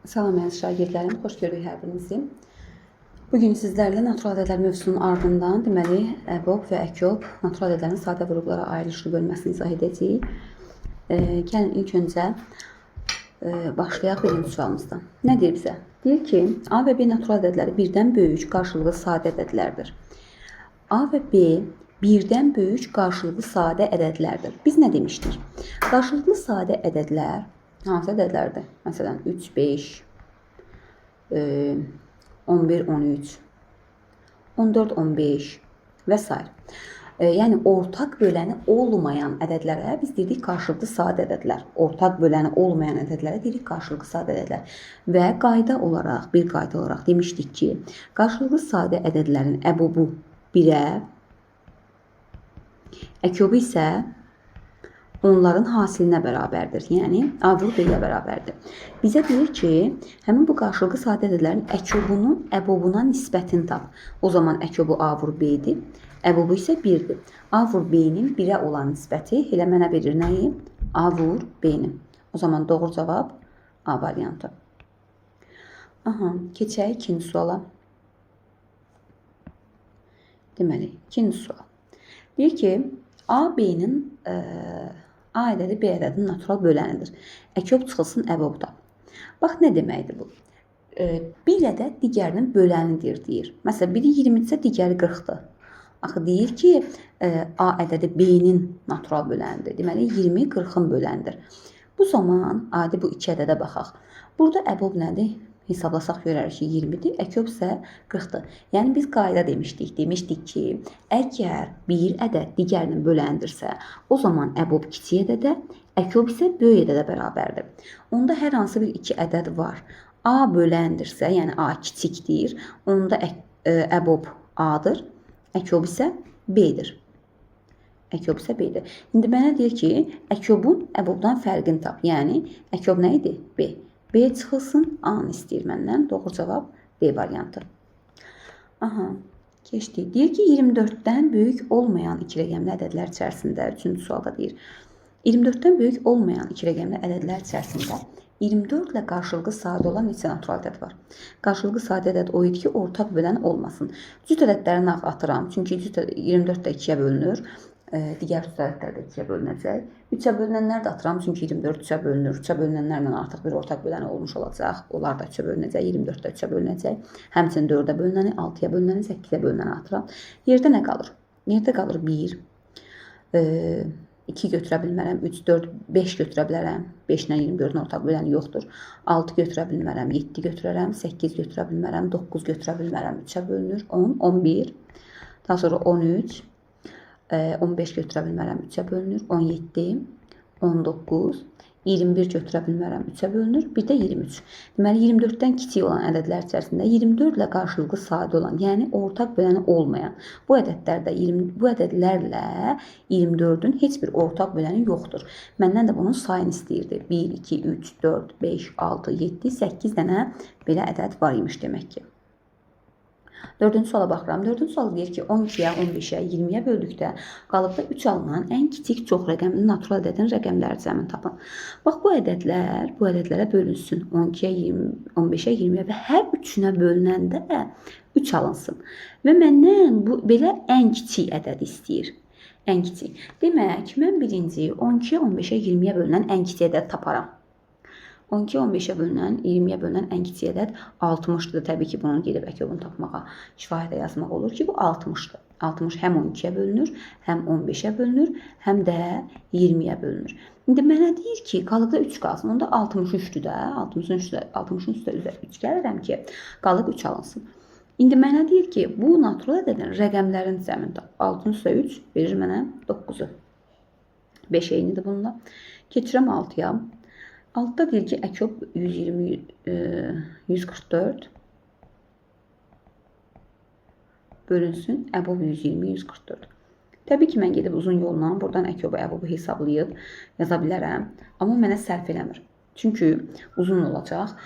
Salam əziz şagirdlərim, xoş gördük hər birinizi. Bugün sizlərlə natural ədədlər mövzusunun ardından, deməli, əbob və əkob natural ədədlərin sadə vurğulara ayrılışlı bölməsini izah edəcəyik. Gəlin ilk öncə başlayaq birinci sualımızdan. Nə deyir bizə? Deyir ki, A və B natural ədədləri birdən böyük qarşılıqlı sadə ədədlərdir. A və B birdən böyük qarşılıqlı sadə ədədlərdir. Biz nə demişdik? Qarşılıqlı sadə ədədlər hansı ədədlərdir? Məsələn, 3, 5, 11, 13, 14, 15 və s. Yəni ortaq böləni olmayan ədədlərə biz deyirik qarşılıqlı sadə ədədlər. Ortaq böləni olmayan ədədlərə deyirik qarşılıqlı sadə ədədlər. Və qayda olaraq, bir qayda olaraq demişdik ki, qarşılıqlı sadə ədədlərin əbobu 1-ə, əkobu isə onların hasilinə bərabərdir. Yəni A vur B-yə bərabərdir. Bizə deyir ki, həmin bu qarşılıqlı sadə ədədlərin əkobunun əbobuna nisbətini tap. O zaman əkobu A vur B-dir. Əbobu isə 1-dir. A vur B-nin 1-ə olan nisbəti elə mənə verir nəyi? A vur B-ni. O zaman doğru cavab A variantı. Aha, keçək ikinci suala. Deməli, ikinci sual. Deyir ki, A B-nin A ədədi B ədədinin natural bölənidir. Əkob çıxılsın əbob tap. Bax, nə deməkdir bu? Bir ədəd digərinin bölənidir deyir. Məsələn, biri 20-dirsə, digəri 40-dır. Axı deyir ki, A ədədi B-nin natural bölənidir. Deməli, 20 40-ın bölənidir. Bu zaman adi bu iki ədədə baxaq. Burada əbob nədir? Hesablasaq görərik ki, 20-dir, əkob isə 40-dır. Yəni biz qayda demişdik. Demişdik ki, əgər bir ədəd digərinin böləndirsə, o zaman əbob kiçik ədədə, əkob isə böyük ədədə bərabərdir. Onda hər hansı bir iki ədəd var. A böləndirsə, yəni A kiçikdir, onda əbob A-dır, əkob isə B-dir. Əkob isə B-dir. İndi mənə deyir ki, əkobun əbobdan fərqini tap. Yəni əkob nə idi? B. B çıxılsın, A-nı istəyir məndən. Doğru cavab D variantı. Aha, keçdik. Deyir ki, 24-dən böyük olmayan iki rəqəmli ədədlər içərisində, üçüncü sualda deyir. 24-dən böyük olmayan iki rəqəmli ədədlər içərisində 24 ilə qarşılıqlı sadə olan neçə natural ədəd var? Qarşılıqlı sadə ədəd o idi ki, ortaq bölən olmasın. Cüt ədədləri nağ atıram. Çünki cüt 24 də 2-yə bölünür. Digər cüt ədədlər də 2-yə bölünəcək. 3-ə bölünənlər də atıram, çünki 24 3-ə bölünür. 3-ə bölünənlərlə artıq bir ortaq böləni olmuş olacaq. Onlar da 3-ə bölünəcək, 24 də 3-ə bölünəcək. Həmçinin 4-ə bölünəni, 6-ya bölünəni, 8-ə bölünəni atıram. Yerdə nə qalır? Yerdə qalır 1, 2 götürə bilmərəm, 3, 4, 5 götürə bilərəm. 5 ilə 24-ün ortaq böləni yoxdur. 6 götürə bilmərəm, 7 götürərəm, 8 götürə bilmərəm, 9 götürə bilmərəm, 3-ə bölünür, 10, 11, daha sonra 13, 15 götürə bilmərəm, 3-ə bölünür, 17, 19, 21 götürə bilmərəm, 3-ə bölünür, bir də 23. Deməli, 24-dən kiçik olan ədədlər içərisində 24 ilə qarşılıqlı sadə olan, yəni ortaq böləni olmayan bu ədədlərdə bu ədədlərlə 24-ün heç bir ortaq böləni yoxdur. Məndən də bunun sayını istəyirdi. 1, 2, 3, 4, 5, 6, 7, 8 dənə belə ədəd var imiş demək ki. Dördüncü suala baxıram. Dördüncü sual deyir ki, 12-yə, 15-ə, 20-yə böldükdə qalıqda 3 alınan ən kiçik çox rəqəmli natural ədədin rəqəmləri cəmini tapın. Bax, bu ədədlər bu ədədlərə bölünsün. 12-yə, 15-ə, 20-yə və hər üçünə bölünəndə 3 alınsın. Və məndən bu belə ən kiçik ədəd istəyir. Ən kiçik. Demək, mən birinci 12-yə, 15-ə, 20-yə bölünən ən kiçik ədəd taparam. 12-yə, 15-ə bölünən, 20-yə bölünən ən kiçik ədəd 60-dır. Təbii ki, bunun gedib əkobunu tapmağa kifayətə yazmaq olur ki, bu 60-dır. 60 həm 12-yə bölünür, həm 15-ə bölünür, həm də 20-yə bölünür. İndi mənə deyir ki, qalıqda 3 qalsın. Onda 63-dür də. 60-ın üstə 3 gəlirəm ki, qalıq 3 alınsın. İndi mənə deyir ki, bu natural ədədin rəqəmlərin cəmini tap. 6-ın üstə 3 verir mənə 9-u. 5 eynidir bununla. Keçirəm 6-ya. Altda deyir ki, əkob 120, 144 bölünsün, əbob 120, 144. Təbii ki, mən gedib uzun yolla buradan əkobu, əbobu hesablayıb yaza bilərəm. Amma mənə sərf eləmir. Çünki uzun olacaq.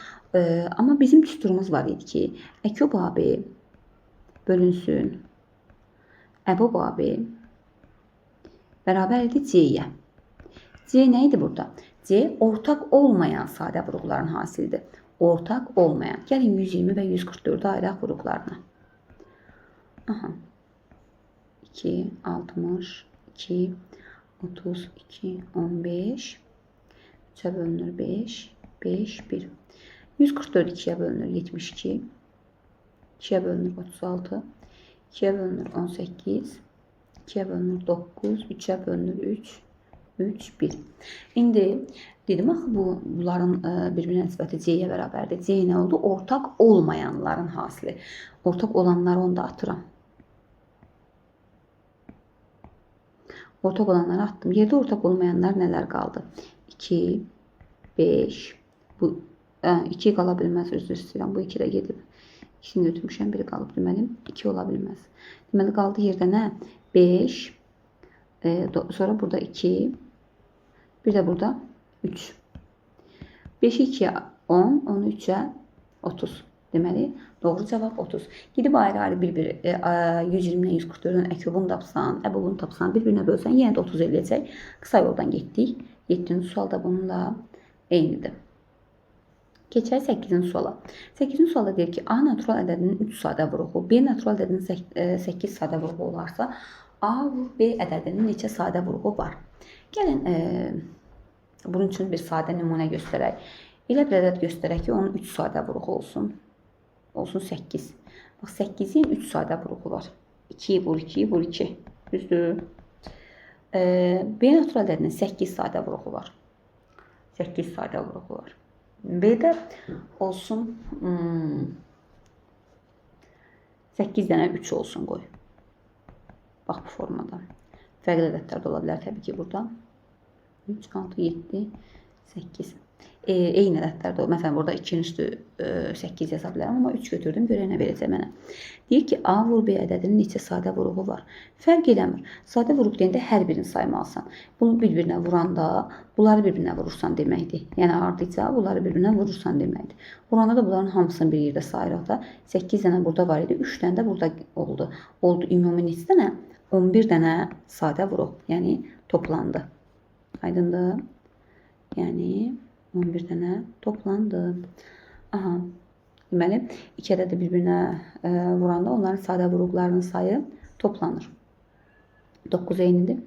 Amma bizim düsturumuz var idi ki, əkob AB bölünsün, əbob AB bərabər idi C-yə. C nə idi burada? C. Ortaq olmayan sadə vuruqların hasilidir. Ortaq olmayan. Gəlin 120 və 144-ü ayıraq vuruqlarına. Aha. 2, 62, 32, 15. 3-ə bölünür 5, 5, 1. 144 2-yə bölünür 72. 2-yə bölünür 36. 2-yə bölünür 18. 2-yə bölünür 9. 3-ə bölünür 3. 3, 1. İndi dedim axı bunların bir-birinə nisbəti C-yə bərabərdir. C nə oldu? Ortaq olmayanların hasili. Ortaq olanları onda atıram. Ortaq olanları attım. Yerdə ortaq olmayanlar nələr qaldı? 2, 5. Bu 2 qala bilməz, üzr istəyirəm. Bu 2 də gedib. İkisini götürmüşəm, biri qalıb. Deməli, 2 ola bilməz. Deməli, qaldı yerdə nə? 5. Sonra burada 2. Bir də burada 3. 5-i 2-yə 10, 10-u 3-ə 30. Deməli, doğru cavab 30. Gedib ayrı-ayrı bir-bir 120-dən 144-dən əkobunu tapsan, əbobunu tapsan, bir-birinə bölsən, yenə də 30 eləyəcək. Qısa yoldan getdik. 7-ci sual da bununla eynidir. Keçək 8-ci suala. 8-ci sualda deyir ki, A natural ədədinin 3 sadə vuruğu, B natural ədədinin 8 sadə vuruğu olarsa, A vur B ədədinin neçə sadə vuruğu var? Gəlin, bunun üçün bir sadə nümunə göstərək. Elə bir ədəd göstərək ki, onun 3 sadə vuruğu olsun. Olsun 8. Bax, 8-in 3 sadə vuruğu var. 2 vur 2 vur 2. Düzdür. B natural ədədinin 8 sadə vuruğu var. 8 sadə vuruğu var. B-də olsun 8 dənə 3 olsun qoy. Bax bu formada. Fərqli ədədlər də ola bilər təbii ki burada. 3, 6, 7, 8. Eyni ədədlər də olur. Məsələn, burada 2-nin üstü 8 yaza bilərəm, amma 3 götürdüm, görək nə verəcək mənə. Deyir ki, A vur B ədədinin neçə sadə vuruğu var? Fərq eləmir. Sadə vuruq deyəndə hər birini saymalısan. Bunu bir-birinə vuranda, bunları bir-birinə vurursan deməkdir. Yəni, ardıca bunları bir-birinə vurursan deməkdir. Vuranda da bunların hamısını bir yerdə sayırıq da. 8 dənə burada var idi, 3 dənə də burada oldu. Oldu ümumi neçə dənə? 11 dənə sadə vuruq, yəni toplandı. Aydındır? Yəni 11 dənə toplandı. Aha. Deməli, iki ədədi bir-birinə vuranda onların sadə vuruqlarının sayı toplanır. 9 eynidir.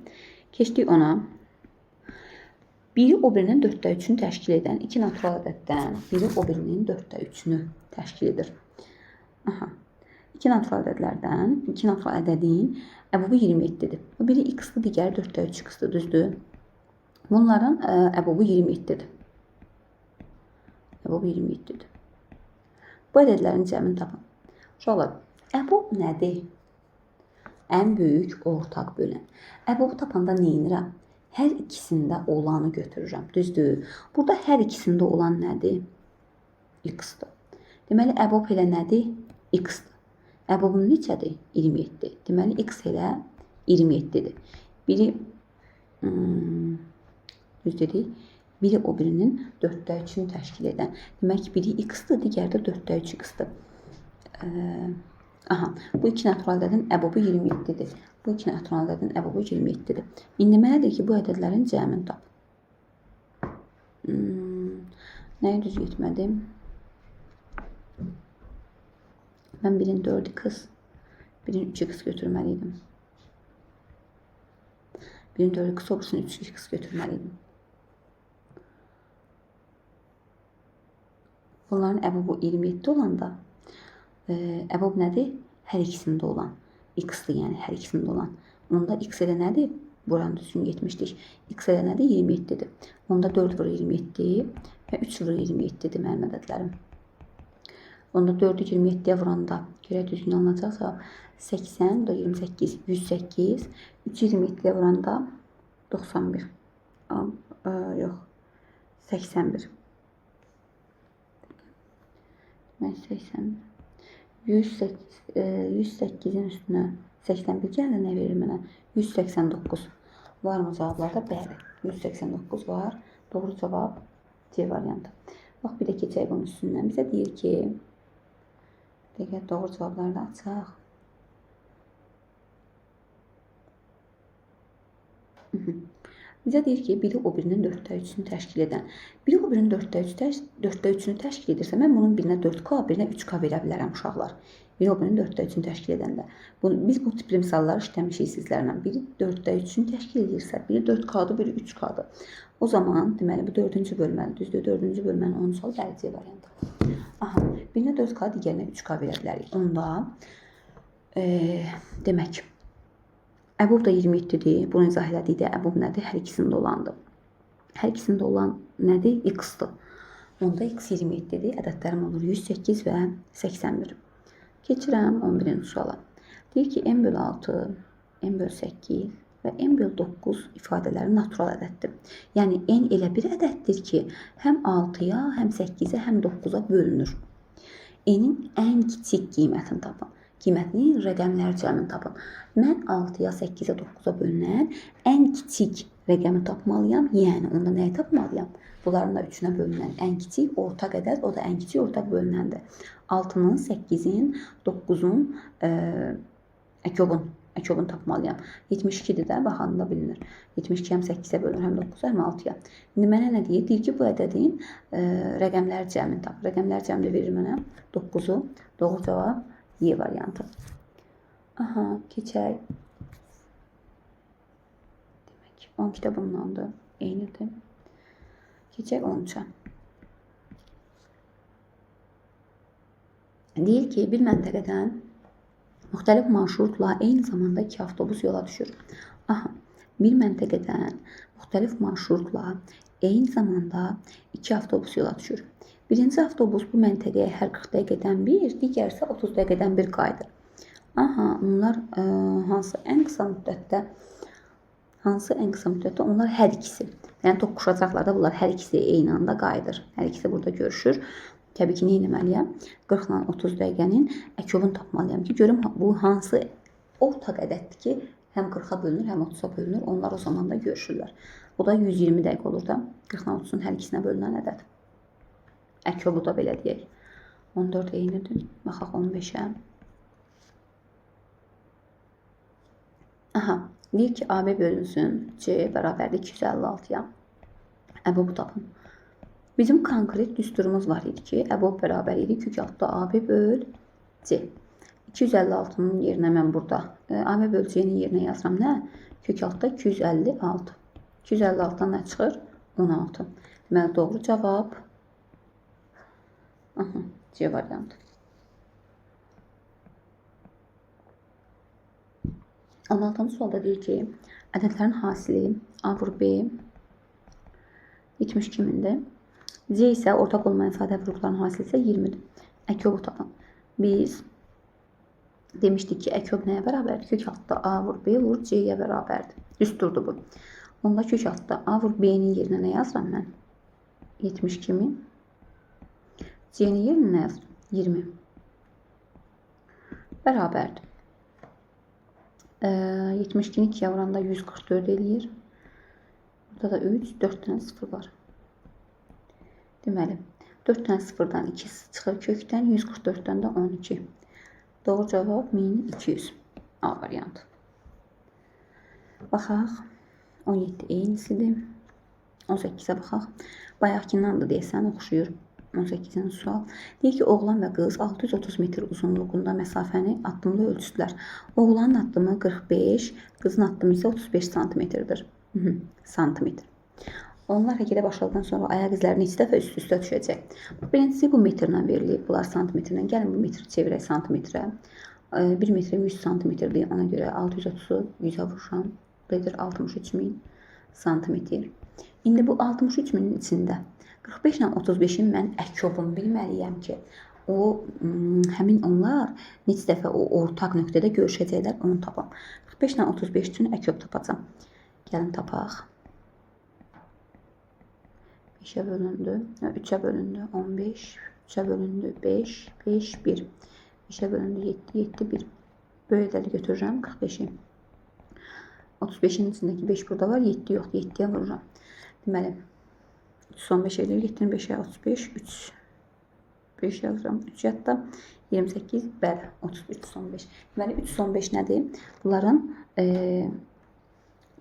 Keçdik ona. Biri o birinin 4-də 3-ünü təşkil edən iki natural ədəddən biri o birinin 4-də 3-ünü təşkil edir. Aha. İki natural ədədlərdən, iki natural ədədin əbubu 27-dir. Bu biri x-dır, digəri 4-də 3 x-dır, düzdür? Bunların əbubu 27-dir. Əbob 27-dir. Bu ədədlərin cəmini tapın. Uşaqlar, əbob nədir? Ən böyük ortaq bölən. Əbobu tapanda nə edirəm? Hər ikisində olanı götürürəm. Düzdür? Burada hər ikisində olan nədir? X-dir. Deməli, əbob elə nədir? X-dir. Əbobun neçədir? 27. Deməli, X elə 27-dir. Biri, düz dedik, biri o birinin 4-də 3-ünü təşkil edən. Demək ki, biri x-dir, digəri də 4-də 3 x-dir. Aha, bu iki natural ədədin əbobu 27-dir. Bu iki natural ədədin əbobu 27-dir. İndi mənə deyir ki, bu ədədlərin cəmini tap. Nəyi düz getmədim? Mən birin 4x, birin 3x götürməli idim. Birin 4x, o birisinin 3x götürməli idim. Bunların əbobu 27 olanda, əbob nədir? Hər ikisində olan. X-dir, yəni hər ikisində olan. Onda x elə nədir? Buranı düzgün getmişdik. X elə nədir? 27-dir. Onda 4 vur 27 və 3 vur 27-dir mənim ədədlərim. Onda 4-ü 27-yə vuranda, görək düzgün alınacaqsa, 80, bu da 28, 108. 3-ü 27-yə vuranda 91. Yox, 81. Demək, 81. 108-in üstünə 81 gəlir, nə verir mənə? 189. Var mı cavablarda? Bəli. 189 var. Doğru cavab C variantı. Bax, bir də keçək bunun üstündən. Bizə deyir ki, bir dəqiqə doğru cavabları da açaq. Bizə deyir ki, biri o birinin 4-də 3-ünü təşkil edən. Biri o birinin 4-də 3-ünü təşkil edirsə, mən bunun birinə 4K, birinə 3K verə bilərəm uşaqlar. Biri o birinin 4-də 3-ünü təşkil edəndə. Biz bu tipli misalları işləmişik sizlərlə. Biri 4-də 3-ünü təşkil edirsə, biri 4K-dır, biri 3K-dır. O zaman, deməli, bu 4-cü bölmənin, düzdür, 4-cü bölmənin 10 sualı bəli, C variantı. Aha, birinə 4K, digərinə 3K verə bilərik. Onda, demək, Əbob da 27-dir. Bunu izah elədikdə əbob nədir? Hər ikisində olandır. Hər ikisində olan nədir? X-dır. Onda X 27-dir. Ədədlərim olur 108 və 81. Keçirəm 11-ci suala. Deyir ki, M bölü 6, M bölü 8 və M bölü 9 ifadələri natural ədəddir. Yəni, N elə bir ədəddir ki, həm 6-ya, həm 8-ə, həm 9-a bölünür. N-in ən kiçik qiymətini tapın. Qiymətinin rəqəmlər cəmini tapın. Mən 6-ya, 8-ə, 9-a bölünən ən kiçik rəqəmi tapmalıyam. Yəni, onda nəyi tapmalıyam? Bunların da 3-ünə bölünən ən kiçik ortaq ədəd, o da ən kiçik ortaq bölünəndir. 6-nın, 8-in, 9-un, əkobun tapmalıyam. 72-dir də, baxanda bilinir. 72 həm 8-ə bölünür, həm 9-a, həm 6-ya. İndi mənə nə deyir? Deyir ki, bu ədədin rəqəmlər cəmini tap. Rəqəmlər cəmini verir mənə 9-u. Doğru cavab Y variantı. Aha, keçək. Demək, 12 də bundandır. Eynidir. Keçək 13-ə. Deyir ki, bir məntəqədən müxtəlif marşrutla eyni zamanda 2 avtobus yola düşür. Aha, bir məntəqədən müxtəlif marşrutla eyni zamanda 2 avtobus yola düşür. Birinci avtobus bu məntəqəyə hər 40 dəqiqədən bir, digər isə 30 dəqiqədən bir qayıdır. Aha, onlar hansı ən qısa müddətdə onlar hər ikisi, yəni toqquşacaqlar da, bunlar hər ikisi eyni anda qayıdır. Hər ikisi burada görüşür. Təbii ki, nə etməliyəm? 40 ilə 30 dəqiqənin əkobunu tapmalıyam ki, görüm bu hansı ortaq ədəddir ki, həm 40-a bölünür, həm 30-a bölünür. Onlar o zaman da görüşürlər. Bu da 120 dəqiqə olur da. 40 ilə 30-un hər ikisinə bölünən ədəd. Əkobu da belə deyək. 14 eynidir. Baxaq 15-ə. Aha, deyir ki, AB bölünsün C bərabərdir 256-ya. Əbobu tapın. Bizim konkret düsturumuz var idi ki, əbob bərabər idi kök altda AB böl C. 256-nın yerinə mən burada AB böl C-nin yerinə yazıram nə? Kök altda 256. 256-dan nə çıxır? 16. Deməli, doğru cavab aha, C variantı. 16-cı sualda deyir ki, ədədlərin hasili A vur B 72 mindir. C isə ortaq olmayan sadə vuruqların hasili isə 20-dir. Əkobu tapın. Biz demişdik ki, əkob nəyə bərabərdir? Kök altda A vur B vur C-yə bərabərdir. Düsturdur bu. Onda kök altda A vur B-nin yerinə nə yazıram mən? 72 min. C-nin yerinə nə yazıram? 20. Bərabərdir. 72-ni 2-yə vuranda 144 eləyir. Burada da 3, 4 dənə 0 var. Deməli, 4 dənə 0-dan 2 çıxır kökdən, 144-dən də 12. Doğru cavab 1200. A variantı. Baxaq. 17 eynisidir. 18-ə baxaq. Bayaqkindandır deyəsən, oxşuyur. 18-ci sual. Deyir ki, oğlan və qız 630 metr uzunluğunda məsafəni addımla ölçdülər. Oğlanın addımı 45, qızın addımı isə 35 santimetrdir. Santimetr. Onlar hərəkətə başladıqdan sonra ayaq izləri neçə dəfə üst-üstə düşəcək? Bax, birincisi bu metrlə verilib, bunlar santimetrlə. Gəlin bu metri çevirək santimetrə. 1 metrə 100 santimetrdir. Ona görə 630-u 100-ə vururam. Bu edir 63.000 santimetr. İndi bu 63.000-in içində 45 ilə 35-in mən əkobunu bilməliyəm ki, o həmin onlar neçə dəfə o ortaq nöqtədə görüşəcəklər, onu tapam. 45 ilə 35 üçün əkob tapacam. Gəlin tapaq. 5-ə bölündü, 3-ə bölündü 15, 3-ə bölündü 5, 5, 1. 5-ə bölündü 7, 7, 1. Böyük ədədi götürürəm 45-i. 35-in içindəki 5 burada var, 7 yoxdur, 7-yə vururam. Deməli, 315 eləyir, 7-ni 5-ə 35, 3, 5 yazıram, 3 yadda, 28, bəli, 33, 315. Deməli, 315 nədir? Bunların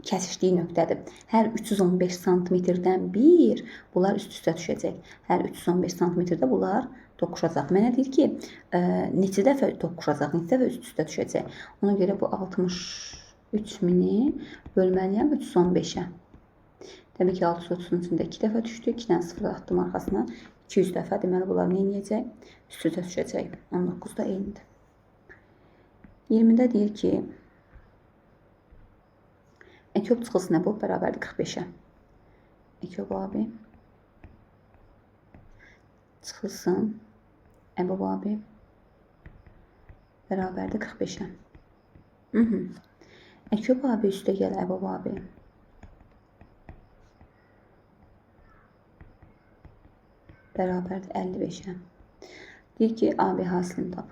kəsişdiyi nöqtədir. Hər 315 santimetrdən bir bunlar üst-üstə düşəcək. Hər 315 santimetrdə bunlar toqquşacaq. Mənə deyir ki, neçə dəfə toqquşacaq, neçə dəfə üst-üstə düşəcək. Ona görə bu 63 mini bölməliyəm 315-ə. Təbii ki, 630-un içində 2 dəfə düşdü. 2 dənə 0 atdım arxasına. 200 dəfə. Deməli, bunlar nə eləyəcək? Üst-üstə düşəcək. 19 da eynidir. 20-də deyir ki, Əkob çıxılsın əbob bərabərdir 45-ə. Əkob abi çıxılsın əbob abi bərabərdir 45-ə. Əkob abi üstə gəl əbob abi. Bərabərdir 55-ə. Deyir ki, AB hasilini tap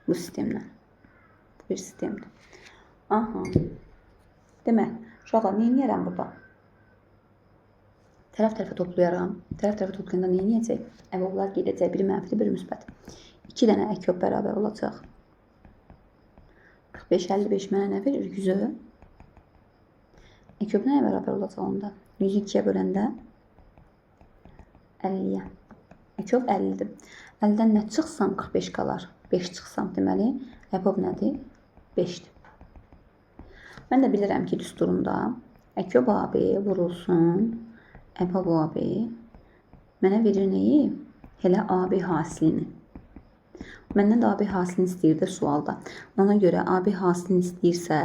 bu sistemlə. Bu bir sistemdir. Aha. Demək, uşaqlar, nə eləyərəm burada? Tərəf-tərəfə toplayaram. Tərəf-tərəfə toplayanda nə eləyəcək? Əboblar gedəcək. Biri mənfili, biri müsbət. 2 dənə əkob bərabər olacaq. 45, 55 mənə nə verir? 100-ü. Əkob nəyə bərabər olacaq onda? 100-ü 2-yə böləndə 50-yə. Əkob 50-dir. 50-dən nə çıxsam 45 qalar. 5 çıxsam, deməli, əbob nədir? 5-dir. Mən də bilirəm ki, düsturumda əkob AB vurulsun, əbob AB mənə verir nəyi? Elə AB hasilini. Məndən də AB hasilini istəyir də sualda. Ona görə AB hasilini istəyirsə,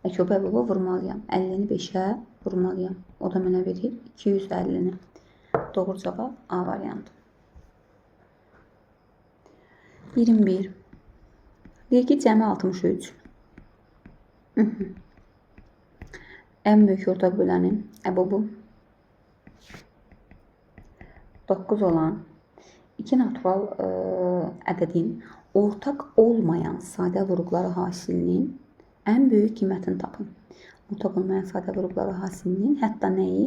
əkob əboba vurmalıyam. 50-ni 5-ə vurmalıyam. O da mənə verir 250-ni. Doğru cavab A variantı. 21. Deyir ki, cəmi 63. Ən böyük ortaq böləni əbobu 9 olan iki natural ədədin ortaq olmayan sadə vuruqları hasilinin ən böyük qiymətini tapın. Ortaq olmayan sadə vuruqları hasilinin hətta nəyi?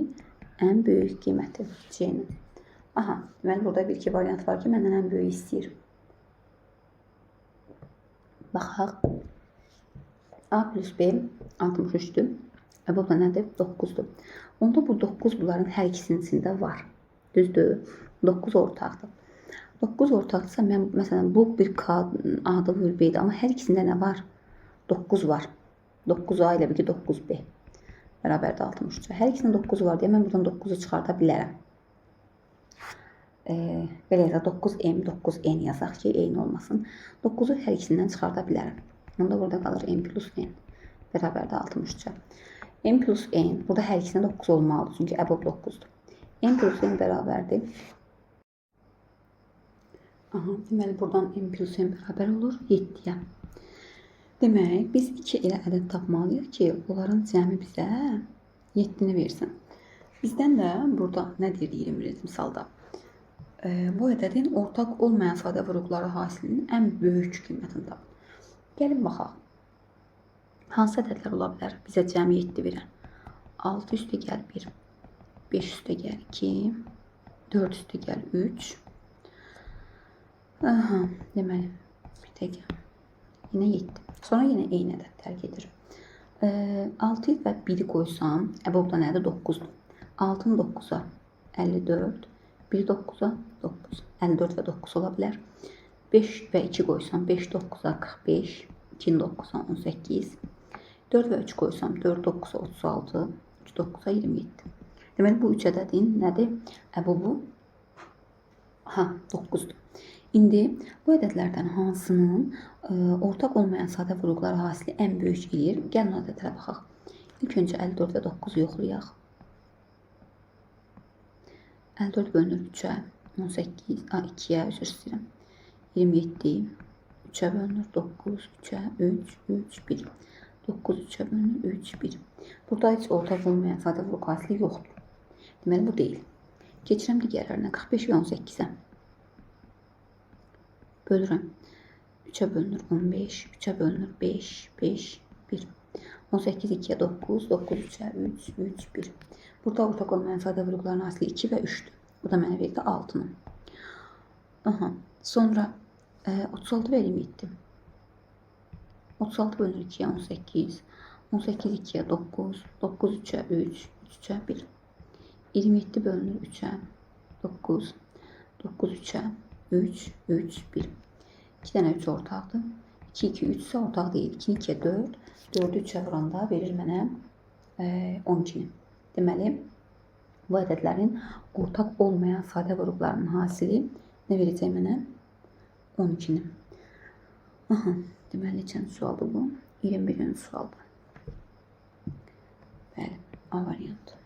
Ən böyük qiyməti C-nin. Aha, deməli burada bir iki variant var ki, məndən ən böyüyü istəyir. Baxaq. A plus B 63-dür. Əbob da nədir? 9-dur. Onda bu 9 bunların hər ikisinin içində var. Düzdür? 9 ortaqdır. 9 ortaqdırsa, mən, məsələn, bu bir K, A-dır, bu bir B-dir. Amma hər ikisində nə var? 9 var. 9A ilə bir ki, 9B. Bərabərdir 63-ə. Hər ikisində 9 var deyə mən buradan 9-u çıxarda bilərəm. Belə yazaq, 9M, 9N yazaq ki, eyni olmasın. 9-u hər ikisindən çıxarda bilərəm. Onda burada qalır M plus N. Bərabərdir 63-ə. M plus N, burada hər ikisində 9 olmalıdır, çünki əbob 9-dur. M plus N bərabərdir. Aha, deməli, buradan M plus N bərabər olur 7-yə. Demək, biz 2 elə ədəd tapmalıyıq ki, onların cəmi bizə 7-ni versin. Bizdən də burada nə deyir 21-ci misalda? Bu ədədin ortaq olmayan sadə vuruqları hasilinin ən böyük qiymətini tapın. Gəlin baxaq. Hansı ədədlər ola bilər bizə cəmi 7 verən? 6 üstə gəl 1, 5 üstə gəl 2, 4 üstə gəl 3. Aha, deməli, bir dəqiqə. Yenə 7. Sonra yenə eyni ədəd tərk edir. 6 və 1-i qoysam, əbob da nədir? 9-dur. 6-nı 9-a 54, 1 9-a 9. 54 və 9 ola bilər. 5 və 2 qoysam, 5 9-a 45, 2 9-a 18. 4 və 3 qoysam, 4 9-a 36, 3 9-a 27. Deməli, bu 3 ədədin nədir? Əbobu 9-dur. İndi bu ədədlərdən hansının ortaq olmayan sadə vuruqları hasili ən böyük eləyir? Gəlin o ədədlərə baxaq. İlk öncə 54 və 9-u yoxlayaq. 54 bölünür 3-ə, 18, 2-yə, üzr istəyirəm. 27, 3-ə bölünür 9, 3-ə, 3, 3, 1. 9, 3-ə bölünür 3, 1. Burada heç ortaq olmayan sadə vuruq hasili yoxdur. Deməli, bu deyil. Keçirəm digərlərinə. 45 və 18-ə. Bölürəm. 3-ə bölünür 15, 3-ə bölünür 5, 5, 1. 18, 2-yə 9, 9, 3-ə 3, 3, 1. Burada ortaq olmayan sadə vuruqların hasili 2 və 3-dür. Bu da mənə verdi 6-nı. Aha. Sonra 36 və 27. 36 bölünür 2-yə 18, 18 2-yə 9, 9 3-ə 3, 3-ə 1. 27 bölünür 3-ə 9, 9 3-ə 3, 3, 1. 2 dənə 3 ortaqdır. 2, 2, 3 isə ortaq deyil. 2-ni 2-yə 4, 4-ü 3-ə vuranda verir mənə 12-ni. Deməli, bu ədədlərin ortaq olmayan sadə vurğularının hasili nə verəcək mənə? 12-ni. Aha, deməli, neçənci sualdır bu? 21-ci sualdır. Bəli, A variantı.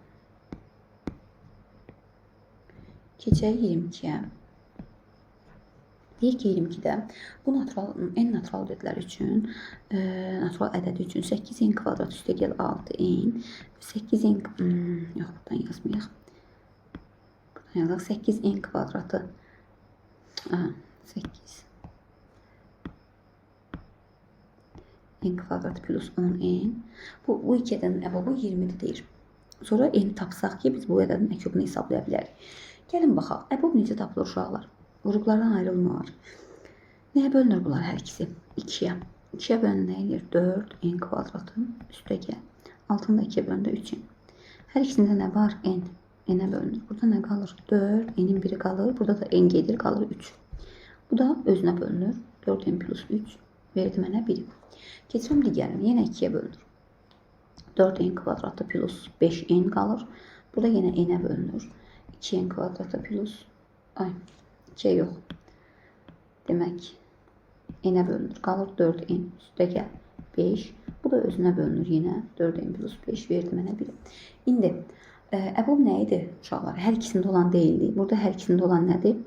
Keçək 22-yə. Deyir ki, 22-də bu natural, n natural ədədlər üçün, natural ədədi üçün 8n kvadrat üstə gəl 6n, 8n, yox, buradan yazmayaq. Buradan yazaq, 8n kvadratı, aha, 8 n kvadratı plus 10n. Bu iki ədədin əbobu 20-dir deyir. Sonra n tapsaq ki, biz bu ədədin əkobunu hesablaya bilərik. Gəlin baxaq, əbob necə tapılır uşaqlar? Vurğulardan ayrılmır. Nəyə bölünür bunlar hər ikisi? 2-yə. 2-yə bölünür nə eləyir? 4 n kvadratı üstə gəl. Altında 2-yə bölündə 3 n. Hər ikisində nə var? N. N-ə bölünür. Burada nə qalır? 4, n-in biri qalır. Burada da n gedir, qalır 3. Bu da özünə bölünür. 4n plus 3 verdi mənə 1. Keçirəm digərini. Yenə 2-yə bölünür. 4n kvadratı plus 5n qalır. Burada yenə n-ə bölünür. 2n kvadratı plus... Ay, 2-yə yox. Demək, n-ə bölünür. Qalır 4n. Üstə gəl 5. Bu da özünə bölünür yenə. 4n plus 5 verdi mənə 1. İndi, əbob nə idi uşaqlar? Hər ikisində olan deyildi. Burada hər ikisində olan nədir?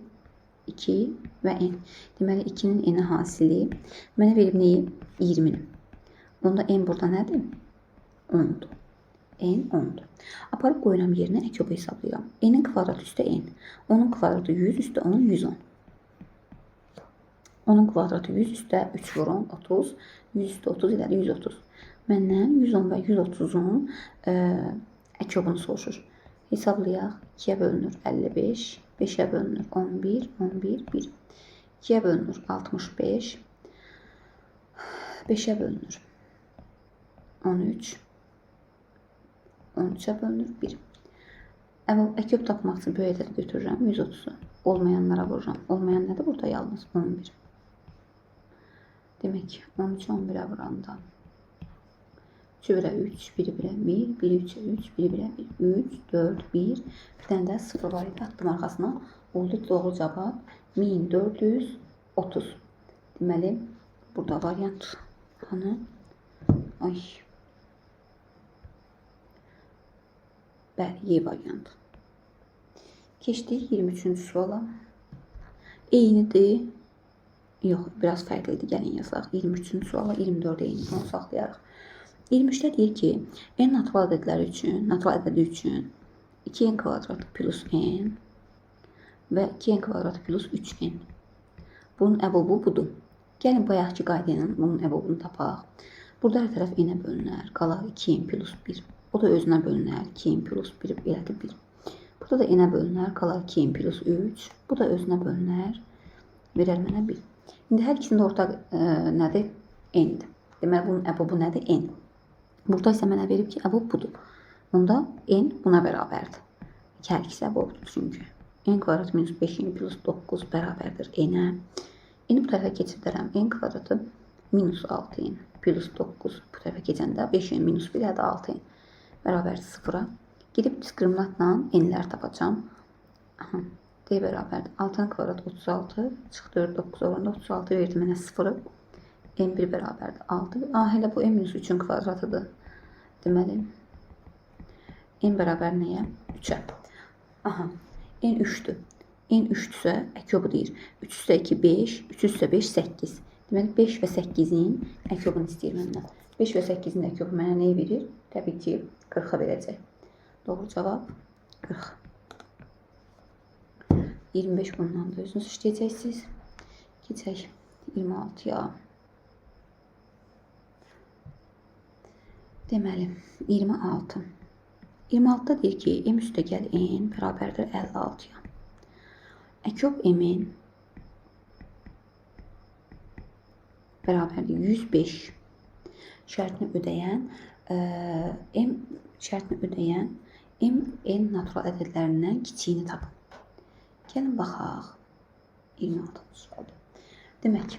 2 və n. Deməli, 2-nin n-i hasili mənə verib neyi? 20-ni. Onda n burada nədir? 10-dur. N 10-dur. Aparıb qoyuram yerinə, əkobu hesablayıram. N-in kvadratı üstə n. 10-un kvadratı 100 üstə 10, 110. 10-un kvadratı 100 üstə 3 vurun, 30. 100 üstə 30 elədi, 130. Məndən 110 və 130-un əkobunu soruşur. Hesablayaq. 2-yə bölünür 55, 5-ə bölünür 11, 11, 1. 2-yə bölünür 65, 5-ə bölünür 13, 13-ə bölünür 1. Əkob tapmaq üçün böyük ədədi götürürəm, 130-u. Olmayanlara vururam. Olmayan nədir? Burada yalnız 11. Demək, 13-ü 11-ə vuranda 3-ü 1-ə 3, 1-i 1-ə 1, 1-i 3-ə 3, 1-i 1-ə 1, 3, 4, 1. Bir dənə də 0 var idi, attım arxasına. Oldu doğru cavab 1430. Deməli, burada variant hanı? Ay. Bəli, Y variantı. Keçdik 23-cü suala. Eynidir. Yox, biraz fərqlidir. Gəlin yazaq. 23-cü suala 24 eyni. Onu saxlayarıq. 23-də deyir ki, n natural ədədləri üçün, natural ədədi üçün 2n kvadratı plus n və 2n kvadratı plus 3n. Bunun əbobu budur. Gəlin bayaqki qayda ilə bunun əbobunu tapaq. Burada hər tərəf n-ə bölünər. Qalar 2n plus 1. O da özünə bölünər. 2n plus 1 elədi 1. Burada da n-ə bölünər. Qalar 2n plus 3. Bu da özünə bölünər. Verər mənə 1. İndi hər ikisində ortaq nədir? N-dir. Deməli, bunun əbobu nədir? N. Burada isə mənə verib ki, əbob budur. Onda n buna bərabərdir. Hər ikisi əbobdur çünki. N kvadrat minus 5n plus 9 bərabərdir n-ə. N-i bu tərəfə keçirdirəm. N kvadratı minus 6n plus 9 bu tərəfə keçəndə 5n minus 1 elədi 6n bərabərdir 0-a. Gedib diskriminantla n-lər tapacağam. Aha, D bərabərdir. 6-nın kvadratı 36, çıx 4, 9 oranında 36 verdi mənə 0-ı. N1 bərabərdir 6. Ah, elə bu n minus 3-ün kvadratıdır. Deməli, n bərabər nəyə? 3-ə. Aha, n 3-dür. N 3-dürsə, əkobu deyir. 3 üstə 2, 5, 3 üstə 5, 8. Deməli, 5 və 8-in əkobunu istəyir məndən. 5 və 8-in əkobu mənə nəyi verir? Təbii ki, 40-a verəcək. Doğru cavab 40. 25 bundan da özünüz işləyəcəksiniz. Keçək 26-ya. Deməli, 26. 26-da deyir ki, m üstə gəl n bərabərdir 56-ya. Əkob m-in bərabərdir 105 şərtini ödəyən M şərtini ödəyən M, N natural ədədlərindən kiçiyini tapın. Gəlin baxaq. 26-cı sualdır. Demək,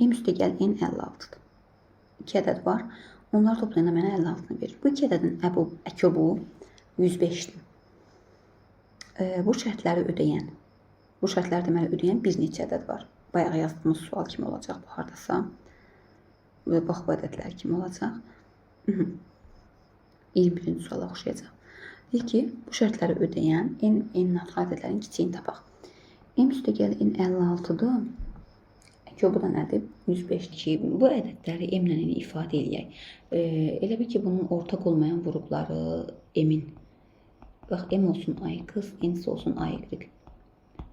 M üstəgəl N 56-dır. 2 ədəd var. Onlar toplayanda mənə 56-nı verir. Bu iki ədədin əkobu 105-dir. Bu şərtləri ödəyən, bu şərtləri deməli ödəyən bir neçə ədəd var. Bayaq yazdığımız sual kimi olacaq bu hardasa. Və bax bu ədədlər kimi olacaq. 21-ci suala oxşayacaq. Deyir ki, bu şərtləri ödəyən N natural ədədlərin kiçiyini tapaq. M üstəgəl N 56-dır. Əkobu da nədir? 105 ki, bu ədədləri M ilə N-i ifadə eləyək. Elə bil ki, bunun ortaq olmayan vuruqları M-in. Bax, M olsun AX, N olsun AY.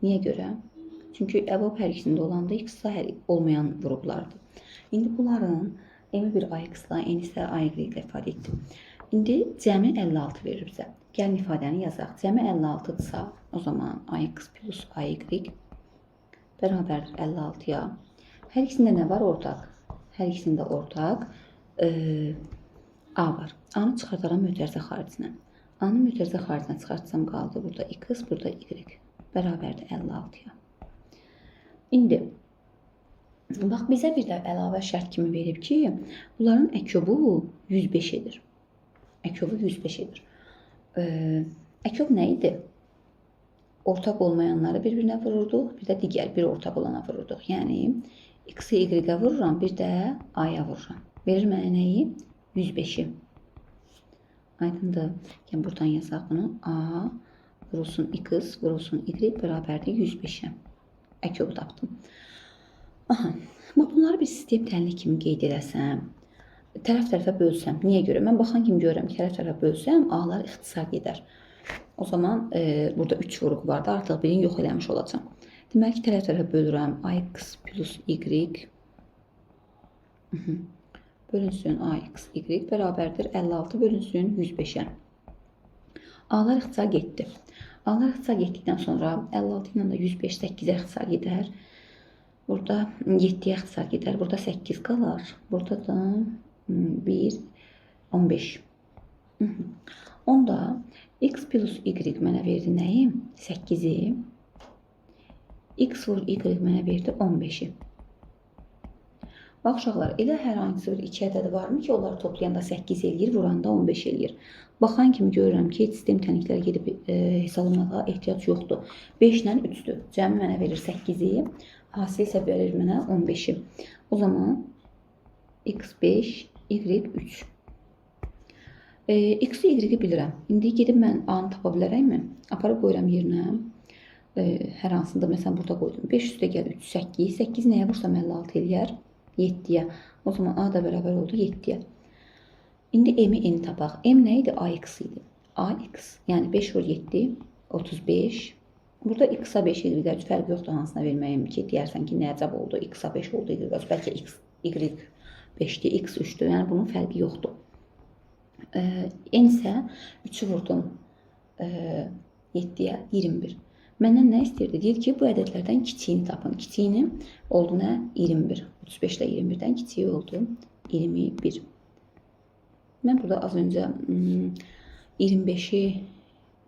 Niyə görə? Çünki əbob hər ikisində olanda X hər olmayan vuruqlardır. İndi bunların M-i bir AX-la, N isə AY ilə ifadə etdim. İndi cəmi 56 verir bizə. Gəlin ifadəni yazaq. Cəmi 56-dırsa, o zaman AX plus AY bərabərdir 56-ya. Hər ikisində nə var ortaq? Hər ikisində ortaq A var. A-nı çıxardaram mötərizə xaricinə. A-nı mötərizə xaricinə çıxartsam qaldı burada X, burada Y. Bərabərdir 56-ya. İndi bax bizə bir də əlavə şərt kimi verib ki, bunların əkobu 105 edir. Əkobu 105 edir. Əkob nə idi? Ortaq olmayanları bir-birinə vururduq, bir də digər bir ortaq olana vururduq. Yəni X-i Y-ə vururam, bir də A-ya vururam. Verir mənə nəyi? 105-i. Aydındır. Yəni buradan yazaq bunu. A vurulsun X vurulsun Y bərabərdir 105-ə. Əkobu tapdım. Aha. Bax, bunları bir sistem tənlik kimi qeyd eləsəm, tərəf-tərəfə bölsəm. Niyə görə? Mən baxan kimi görürəm ki, tərəf-tərəfə bölsəm, A-lar ixtisar gedər. O zaman burada 3 vuruq vardı. Artıq birini yox eləmiş olacağam. Deməli ki, tərəf-tərəfə bölürəm. AX plus Y bölünsün AX Y bərabərdir 56 bölünsün 105-ə. A-lar ixtisar getdi. A-lar ixtisar getdikdən sonra 56 ilə də 105 8-ə ixtisar gedər. Burada 7-yə ixtisar gedər. Burada 8 qalar. Burada da 1, 15. Onda X plus Y mənə verdi nəyi? 8-i. X vur Y mənə verdi 15-i. Bax uşaqlar, elə hər hansı bir iki ədəd varmı ki, onlar toplayanda 8 eləyir, vuranda 15 eləyir. Baxan kimi görürəm ki, heç sistem tənlikləri gedib hesablamağa ehtiyac yoxdur. 5 ilə 3-dür. Cəmi mənə verir 8-i, hasil isə verir mənə 15-i. O zaman x5, y3. X-i, Y-i bilirəm. İndi gedib mən A-nı tapa bilərəmmi? Aparıb qoyuram yerinə. Hər hansında məsələn burada qoydum. 5 üstə gəl 3, 8. 8 nəyə vursam 56 eləyər? 7-yə. O zaman A da bərabər oldu 7-yə. İndi M-i N tapaq. M nə idi? AX idi. AX, yəni 5 vur 7, 35. Burada X-a 5, Y-ə 3 fərqi yoxdur hansına verməyim ki, deyərsən ki, nə əcəb oldu? X-a 5 oldu, Y-ə 3. Bəlkə X, Y 5-dir, X 3-dür. Yəni bunun fərqi yoxdur. N isə 3-ü vurdum 7-yə, 21. Məndən nə istəyirdi? Deyir ki, bu ədədlərdən kiçiyini tapın. Kiçiyini oldu nə? 21. 35 ilə 21-dən kiçiyi oldu 21. Mən burada az öncə 25-i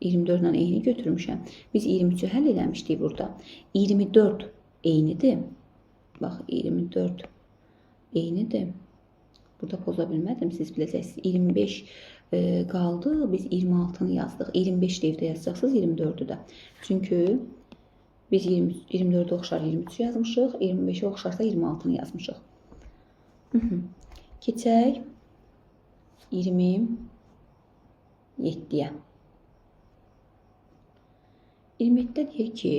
24 ilə eyni götürmüşəm. Biz 23-ü həll eləmişdik burada. 24 eynidir. Bax, 24 eynidir. Burada poza bilmədim, siz biləcəksiniz. 25 qaldı, biz 26-nı yazdıq. 25 də evdə yazacaqsınız, 24-ü də. Çünki biz 24-ə oxşar 23 yazmışıq, 25-ə oxşarsa 26-nı yazmışıq. Keçək 27-yə. 27-də deyir ki,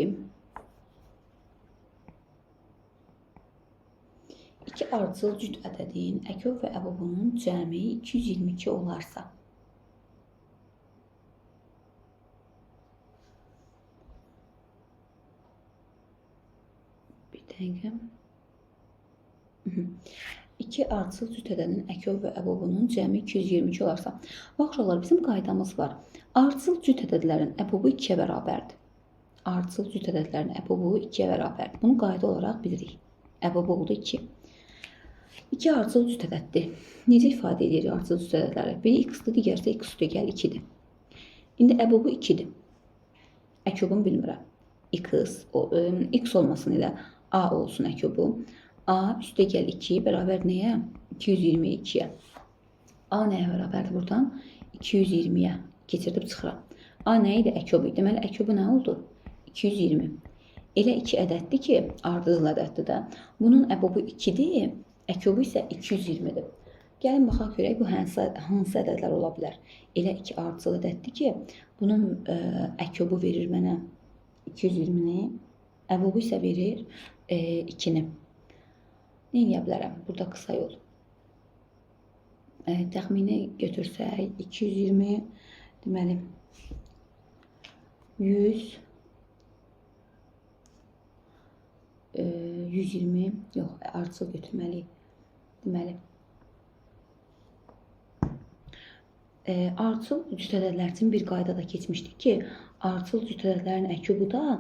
iki ardıcıl cüt ədədin əkob və əbobunun cəmi 222 olarsa, bir dəqiqə. İki ardıcıl cüt ədədin əkob və əbobunun cəmi 222 olarsa, bax uşaqlar, bizim qaydamız var. Ardıcıl cüt ədədlərin əbobu 2-yə bərabərdir. Ardıcıl cüt ədədlərin əbobu 2-yə bərabərdir. Bunu qayda olaraq bilirik. Əbobu oldu 2. İki ardıcıl cüt ədəddir. Necə ifadə edirik ardıcıl cüt ədədləri? Biri x-dir, digəri isə x üstə gəl 2-dir. İndi əbobu 2-dir. Əkobunu bilmirəm. X, x olmasın elə A olsun əkobu. A üstə gəl 2 bərabər nəyə? 222-yə. A nəyə bərabərdir buradan? 220-yə keçirdib çıxıram. A nə idi? Əkobu idi. Deməli, əkobu nə oldu? 220. Elə 2 ədəddir ki, ardıcıl ədəddir də. Bunun əbobu 2-dir, əkobu isə 220-dir. Gəlin baxaq görək bu hansı ədədlər ola bilər. Elə 2 ardıcıl ədəddir ki, bunun əkobu verir mənə 220-ni, əbobu isə verir 2-ni. Nə edə bilərəm? Burada qısa yol. Təxmini götürsək 220, deməli 100, 120, yox, ardıcıl götürməliyik. Deməli, ardıcıl cüt ədədlər üçün bir qaydada keçmişdik ki, ardıcıl cüt ədədlərin əkobu da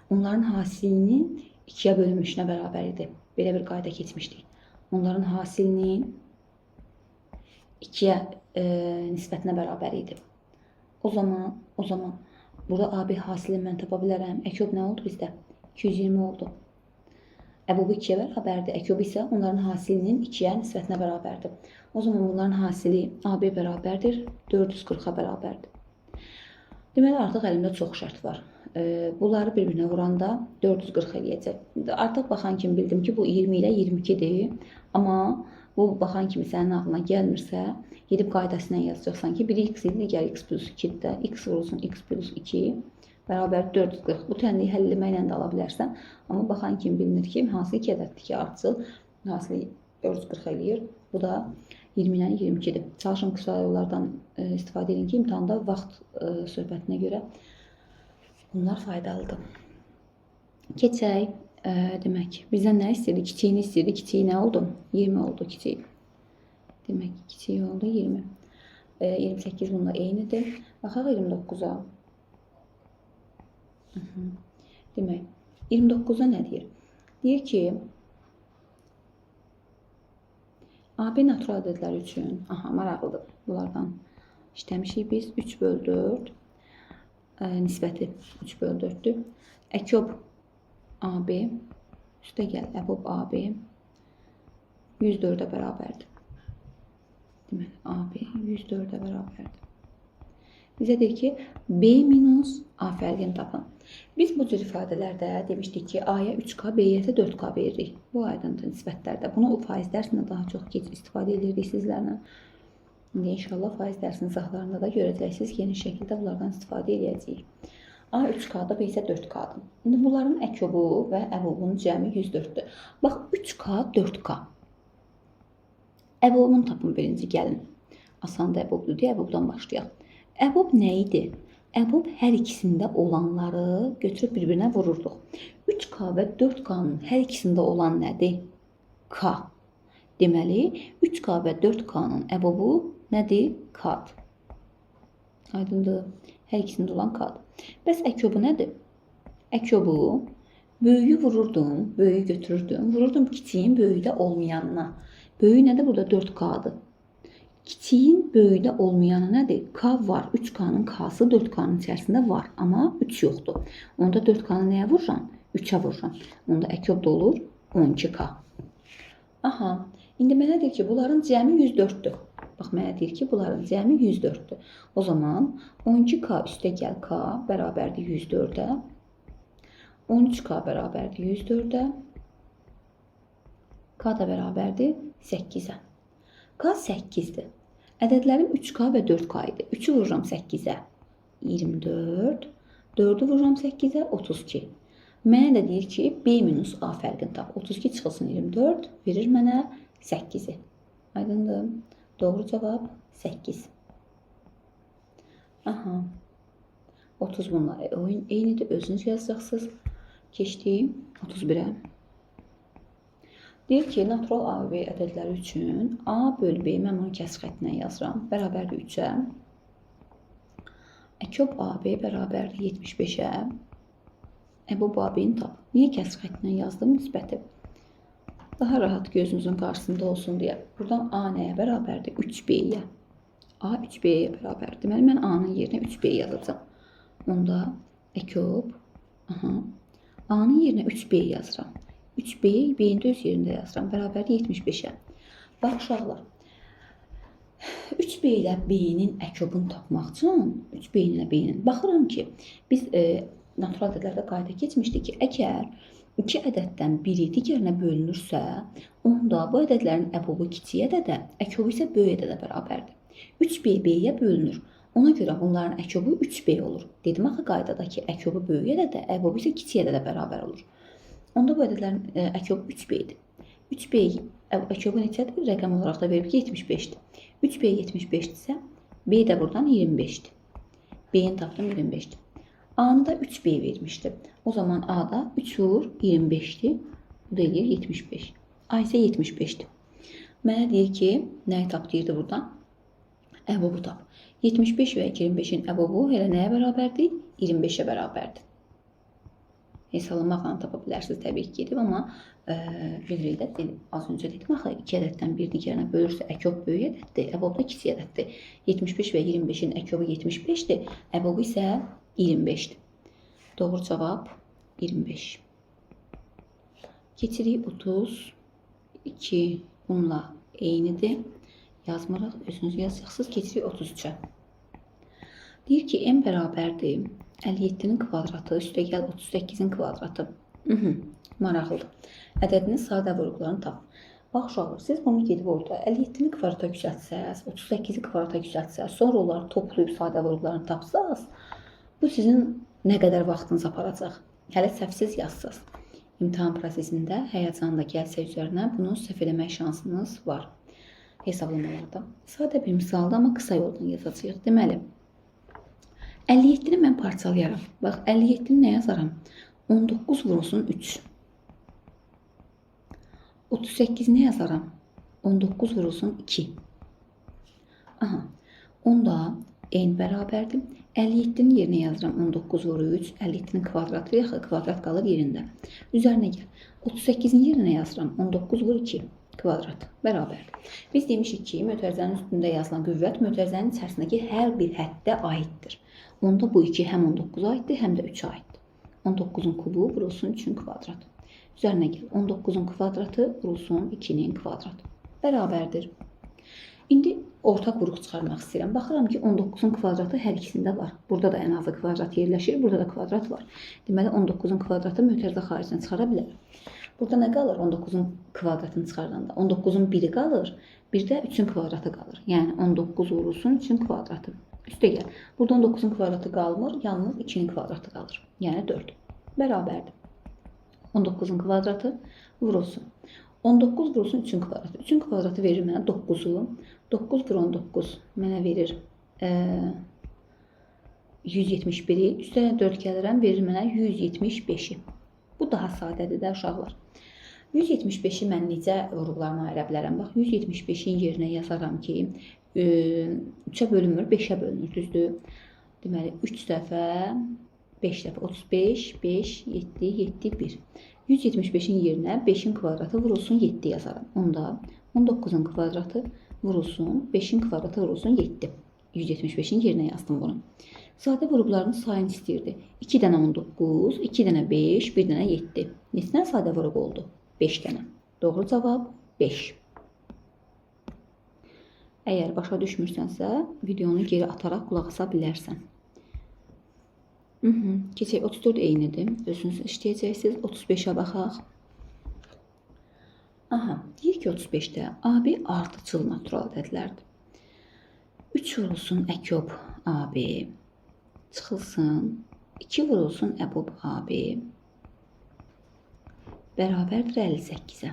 onların hasilinin 2-yə bölünmüşünə bərabər idi. Belə bir qayda keçmişdik. Onların hasilinin 2-yə nisbətinə bərabər idi. O zaman burada AB hasilini mən tapa bilərəm. Əkob nə oldu bizdə? 220 oldu. Əbobu 2-yə bərabərdir. Əkobu isə onların hasilinin 2-yə nisbətinə bərabərdir. O zaman bunların hasili AB bərabərdir, 440-a bərabərdir. Deməli, artıq əlimdə çox şərt var. Bunları bir-birinə vuranda 440 eləyəcək. Artıq baxan kimi bildim ki, bu 20 ilə 22-dir. Amma bu baxan kimi sənin ağlına gəlmirsə, gedib qaydasına yazacaqsan ki, biri x idi, digəri x plus 2-dir də. X vurulsun x plus 2 bərabər 440. Bu tənliyi həll etməklə də ala bilərsən. Amma baxan kimi bilinir ki, hansı iki ədəddir ki, ardıcıl hasili 440 eləyir. Bu da 20 ilə 22-dir. Çalışın qısa yollardan istifadə edin ki, imtahanda vaxt söhbətinə görə bunlar faydalıdır. Keçək. Demək, bizdən nə istəyirdi? Kiçiyini istəyirdi. Kiçiyi nə oldu? 20 oldu kiçiyi. Demək, kiçiyi oldu 20. 28 bununla eynidir. Baxaq 29-a. Demək, 29-a nə deyir? Deyir ki, AB natural ədədləri üçün, aha, maraqlıdır, bunlardan işləmişik biz. 3 böl 4 nisbəti 3 böl 4-dür. Əkob AB, üstə gəl, əbob AB 104-ə bərabərdir. Deməli, AB 104-ə bərabərdir. Bizə deyir ki, B minus A fərqini tapın. Biz bu cür ifadələrdə demişdik ki, A-ya 3K, B-yə isə 4K veririk. Bu aydındır nisbətlərdə. Bunu o faiz dərsində daha çox gec istifadə edirdik sizlərlə. İndi inşallah faiz dərsinin izahlarında da görəcəksiniz, geniş şəkildə bunlardan istifadə edəcəyik. A 3K-dır, B isə 4K-dır. İndi bunların əkobu və əbobunun cəmi 104-dür. Bax, 3K, 4K. Əbobunu tapın birinci, gəlin. Asan da əbobdur deyə əbobdan başlayaq. Əbob nə idi? Əbob hər ikisində olanları götürüb bir-birinə vururduq. 3K və 4K-nın hər ikisində olan nədir? K. Deməli, 3K və 4K-nın əbobu nədir? K-dır. Aydındır. Hər ikisində olan K-dır. Bəs əkobu nədir? Əkobu böyüyü vururdum, böyüyü götürürdüm. Vururdum kiçiyin böyükdə olmayanına. Böyüyü nədir? Burada 4K-dır. Kiçiyin böyükdə olmayanı nədir? K var. 3K-nın K-sı 4K-nın içərisində var, amma 3 yoxdur. Onda 4K-nı nəyə vururam? 3-ə vururam. Onda əkob da olur 12K. Aha, indi mənə deyir ki, bunların cəmi 104-dür. Bax, mənə deyir ki, bunların cəmi 104-dür. O zaman 12K üstə gəl K bərabərdir 104-ə. 13K bərabərdir 104-ə. K da bərabərdir 8-ə. K 8-dir. Ədədlərim 3K və 4K idi. 3-ü vururam 8-ə 24, 4-ü vururam 8-ə 32. Mənə də deyir ki, B minus A fərqini tap. 32 çıxılsın 24, verir mənə 8-i. Aydındır. Doğru cavab 8. Aha. 30 bununla eynidir. Özünüz yazacaqsınız. Keçdik 31-ə. Deyir ki, natural A və B ədədləri üçün A böl B, mən bunu kəsr xəttinə yazıram, bərabərdir 3-ə. Əkob AB bərabərdir 75-ə. Əbob AB-ni tap. Niyə kəsr xəttinə yazdım nisbəti? Daha rahat gözünüzün qarşısında olsun deyə. Buradan A nəyə bərabərdir? 3B-yə. A 3B-yə bərabərdir. Deməli, mən A-nın yerinə 3B yazacağam. Onda əkob, aha, A-nın yerinə 3B yazıram. 3B, B-ni də öz yerində yazıram. Bərabərdir 75-ə. Bax, uşaqlar, 3B ilə B-nin əkobunu tapmaq üçün 3B ilə B-nin baxıram ki, biz natural ədədlərdə qayda keçmişdik ki, əgər iki ədəddən biri digərinə bölünürsə, onda bu ədədlərin əbobu kiçik ədədə, əkobu isə böyük ədədə bərabərdir. 3B B-yə bölünür. Ona görə bunların əkobu 3B olur. Dedim axı qaydada ki, əkobu böyük ədədə, əbobu isə kiçik ədədə bərabər olur. Onda bu ədədlərin əkobu 3B-dir. 3B əkobu neçədir? Rəqəm olaraq da verib ki, 75-dir. 3B 75-dirsə, B də buradan 25-dir. B-ni tapdım 25-dir. A-nı da 3B vermişdi. O zaman A da 3 vur 25-dir. Bu da eləyir 75. A isə 75-dir. Mənə deyir ki, nəyi tap deyirdi buradan? Əbobu tap. 75 və 25-in əbobu elə nəyə bərabərdir? 25-ə bərabərdir. Hesablamaqla tapa bilərsiniz təbii ki, gedib, amma bilirik də, dedim, az öncə dedim, axı iki ədəddən bir digərinə bölürsə, əkob böyük ədəddir, əbob da kiçik ədəddir. 75 və 25-in əkobu 75-dir, əbobu isə 25-dir. Doğru cavab 25. Keçirik 32, bununla eynidir. Yazmırıq, özünüz yazacaqsınız. Keçirik 33-ə. Deyir ki, m bərabərdir 57-nin kvadratı, üstəgəl 38-in kvadratı. Maraqlıdır. Ədədinin sadə vurğularını tap. Bax uşaqlar, siz bunu gedib orada 57-ni kvadrata yüksəltsəz, 38-i kvadrata yüksəltsəz, sonra onları toplayıb sadə vurğularını tapsaz, bu sizin nə qədər vaxtınız aparacaq. Hələ səhvsiz yazsaz. İmtahan prosesində həyəcan da gəlsə üzərinə bunu səhv eləmək şansınız var hesablamalarda. Sadə bir misaldır, amma qısa yoldan yazacağıq. Deməli, 57-ni mən parçalayaram. Bax, 57-ni nə yazaram? 19 vurulsun 3. 38 nə yazaram? 19 vurulsun 2. Aha, onda n bərabərdir. 57-nin yerinə yazıram 19 vuru 3. 57-nin kvadratı, yaxı kvadrat qalır yerində. Üzərinə gəl. 38-in yerinə yazıram 19 vur 2 kvadrat bərabərdir. Biz demişik ki, mötərizənin üstündə yazılan qüvvət mötərizənin içərisindəki hər bir həddə aiddir. Onda bu 2 həm 19-a aiddir, həm də 3-ə aiddir. 19-un kubu vurulsun 3-ün kvadratı. Üzərinə gəl. 19-un kvadratı vurulsun 2-nin kvadratı. Bərabərdir. İndi ortaq vuruq çıxarmaq istəyirəm. Baxıram ki, 19-un kvadratı hər ikisində var. Burada da ən azı kvadrat yerləşir, burada da kvadrat var. Deməli, 19-un kvadratı mötərizə xaricinə çıxara bilərəm. Burada nə qalır 19-un kvadratını çıxardanda? 19-un biri qalır, bir də 3-ün kvadratı qalır. Yəni 19 vurulsun 3-ün kvadratı. Üstə gəl. Burada 19-un kvadratı qalmır, yalnız 2-nin kvadratı qalır. Yəni 4. Bərabərdir. 19-un kvadratı vurulsun. 19 vurulsun 3-ün kvadratı. 3-ün kvadratı verir mənə 9-u. 9 vur 19 mənə verir 171-i. Üstənə 4 gəlirəm, verir mənə 175-i. Bu daha sadədir də uşaqlar. 175-i mən necə vurğularına ayıra bilərəm? Bax, 175-in yerinə yazaram ki, 3-ə bölünmür, 5-ə bölünür, düzdür? Deməli, 3 dəfə, 5 dəfə, 35, 5, 7, 7, 1. 175-in yerinə 5-in kvadratı vurulsun 7 yazaram. Onda 19-un kvadratı vurulsun, 5-in kvadratı vurulsun 7. 175-in yerinə yazdım bunu. Sadə vurğularının sayını istəyirdi. 2 dənə 19, 2 dənə 5, 1 dənə 7. Neçə dənə sadə vurğu oldu? 5 dənə. Doğru cavab 5. Əgər başa düşmürsənsə, videonu geri ataraq qulaq asa bilərsən. Keçək 34 eynidir. Özünüz işləyəcəksiniz. 35-ə baxaq. Aha, deyir ki 35-də AB ardıcıl natural ədədlərdir. 3 vurulsun əkob AB çıxılsın 2 vurulsun əbob AB bərabərdir 58-ə.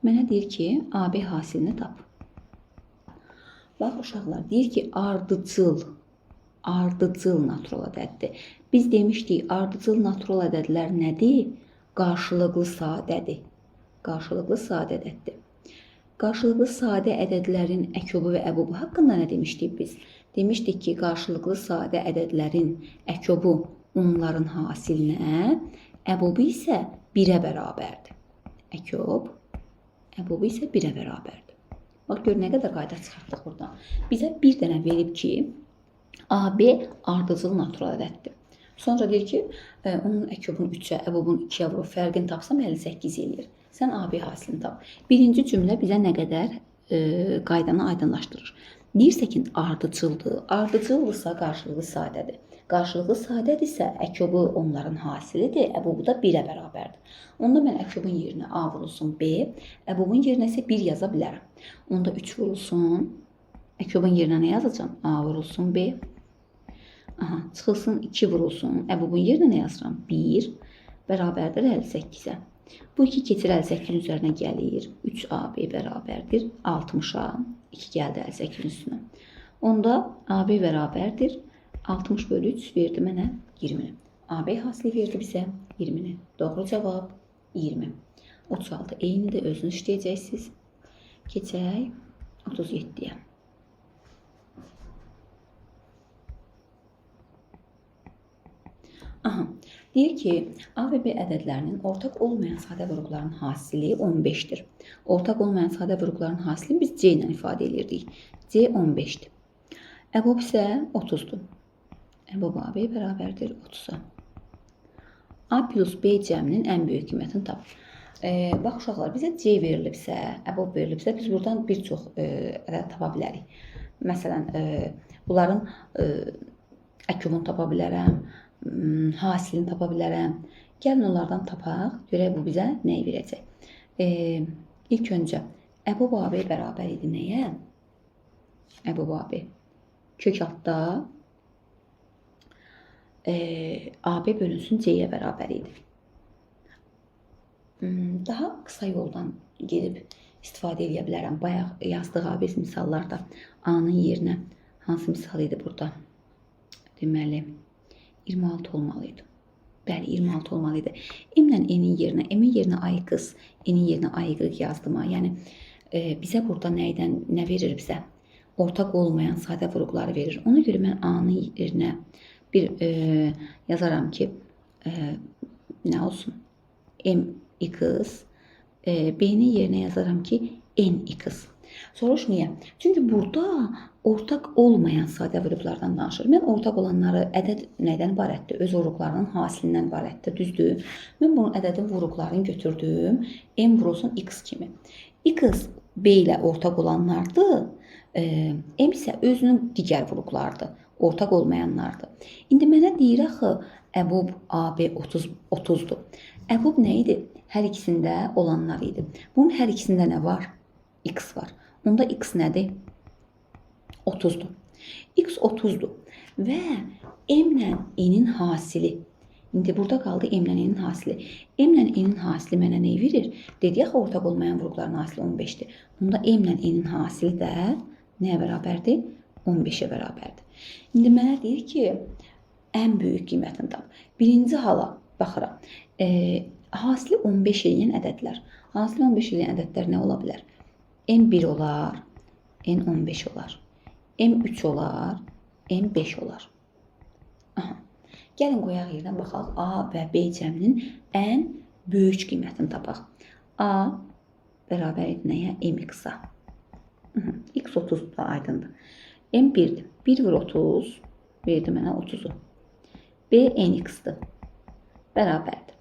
Mənə deyir ki, AB hasilini tap. Bax uşaqlar, deyir ki, ardıcıl natural ədəddir. Biz demişdik, ardıcıl natural ədədlər nədir? Qarşılıqlı sadədir. Qarşılıqlı sadə ədəddir. Qarşılıqlı sadə ədədlərin əkobu və əbobu haqqında nə demişdik biz? Demişdik ki, qarşılıqlı sadə ədədlərin əkobu onların hasilinə, Əbobu isə 1-ə bərabərdir. Əkob, əbobu isə 1-ə bərabərdir. Bax, gör nə qədər qayda çıxartdıq buradan. Bizə bir dənə verib ki, AB ardıcıl natural ədəddir. Sonra deyir ki, onun əkobunu 3-ə, əbobunu 2-yə vurub, fərqini tapsam 58 eləyir. Sən AB hasilini tap. Birinci cümlə bizə nə qədər qaydanı aydınlaşdırır. Deyirsə ki, ardıcıldır. Ardıcıldırsa qarşılıqlı sadədir. Qarşılıqlı sadədirsə əkobu onların hasilidir, əbobu da 1-ə bərabərdir. Onda mən əkobun yerinə A vurulsun B, əbobun yerinə isə 1 yaza bilərəm. Onda 3 vurulsun, əkobun yerinə nə yazacağam? A vurulsun B. Aha, çıxılsın 2 vurulsun, əbobun yerinə nə yazıram? 1 bərabərdir 58-ə. Bu 2 keçir 58-in üzərinə gəlir. 3AB bərabərdir 60-a. 2 gəldi 58-in üstünə. Onda AB bərabərdir 60 bölü 3 verdi mənə 20-ni. AB hasili verdi bizə 20-ni. Doğru cavab 20. 36 eynidir, özünüz işləyəcəksiniz. Keçək 37-yə. Aha, deyir ki, A və B ədədlərinin ortaq olmayan sadə vuruqların hasili 15-dir. Ortaq olmayan sadə vuruqların hasilini biz C ilə ifadə edirdik. C 15-dir. Əbob isə 30-dur. Əbob AB bərabərdir 30-a. A plus B cəminin ən böyük qiymətini tap. Bax uşaqlar, bizə C verilibsə, əbob verilibsə, biz buradan bir çox ədəd tapa bilərik. Məsələn, bunların əkobunu tapa bilərəm, hasilini tapa bilərəm. Gəlin onlardan tapaq, görək bu bizə nəyi verəcək. İlk öncə əbob AB bərabər idi nəyə? Əbob AB kök altda AB bölünsün C-yə bərabər idi. Daha qısa yoldan gedib istifadə edə bilərəm. Bayaq yazdıq AB misallarda A-nın yerinə hansı misal idi burada? Deməli, 26 olmalı idi. Bəli, 26 olmalı idi. M ilə N-in yerinə, M-in yerinə AX, N-in yerinə AY yazdım. Yəni, bizə burada nəydən, nə verir bizə? Ortaq olmayan sadə vuruqları verir. Ona görə mən A-nın yerinə bir yazaram ki, nə olsun? MX, B-nin yerinə yazaram ki, NX. Soruş niyə? Çünki burada ortaq olmayan sadə vuruqlardan danışır. Mən ortaq olanları ədəd nədən ibarətdir? Öz vuruqlarının hasilindən ibarətdir, düzdür? Mən bunun ədədin vuruqlarını götürdüm. M vurulsun X kimi. X B ilə ortaq olanlardır. M isə özünün digər vuruqlarıdır. Ortaq olmayanlardır. İndi mənə deyir axı, əbob AB 30-dur. Əbob nə idi? Hər ikisində olanlar idi. Bunun hər ikisində nə var? X var. Onda X nədir? 30-dur. X 30-dur. Və M ilə N-in hasili. İndi burada qaldı M ilə N-in hasili. M ilə N-in hasili mənə nə verir? Dedi axı, ortaq olmayan vuruqların hasili 15-dir. Onda M ilə N-in hasili də nəyə bərabərdir? 15-ə bərabərdir. İndi mənə deyir ki, ən böyük qiymətini tap. Birinci hala baxıram. Hasili 15 eləyən ədədlər. Hasili 15 eləyən ədədlər nə ola bilər? M1 olar, N15 olar. M3 olar, M5 olar. Aha. Gəlin qoyaq yerdən baxaq. A və B cəminin ən böyük qiymətini tapaq. A bərabər idi nəyə? MX-a. X 30 da aydındır. M1-dir. 1 vur 30 verdi mənə 30-u. B NX-dir. Bərabərdir.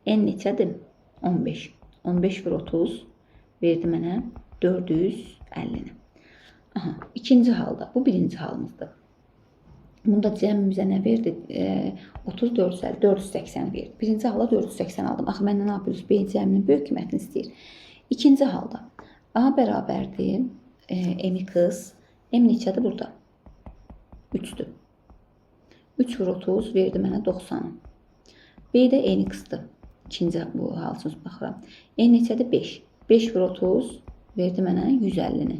N neçədir? 15. 15 vur 30 verdi mənə 450-ni. Aha, ikinci halda. Bu birinci halımızdır. Bunda cəm bizə nə verdi? 30, 450, 480 verdi. Birinci halda 480 aldım. Axı məndən A plus B cəminin böyük qiymətini istəyir. İkinci halda A bərabərdir MX. M neçədir burada? 3-dür. 3 vur 30 verdi mənə 90-ı. B də NX-dir. İkinci bu hal üçün baxıram. N neçədir? 5. 5 vur 30 verdi mənə 150-ni.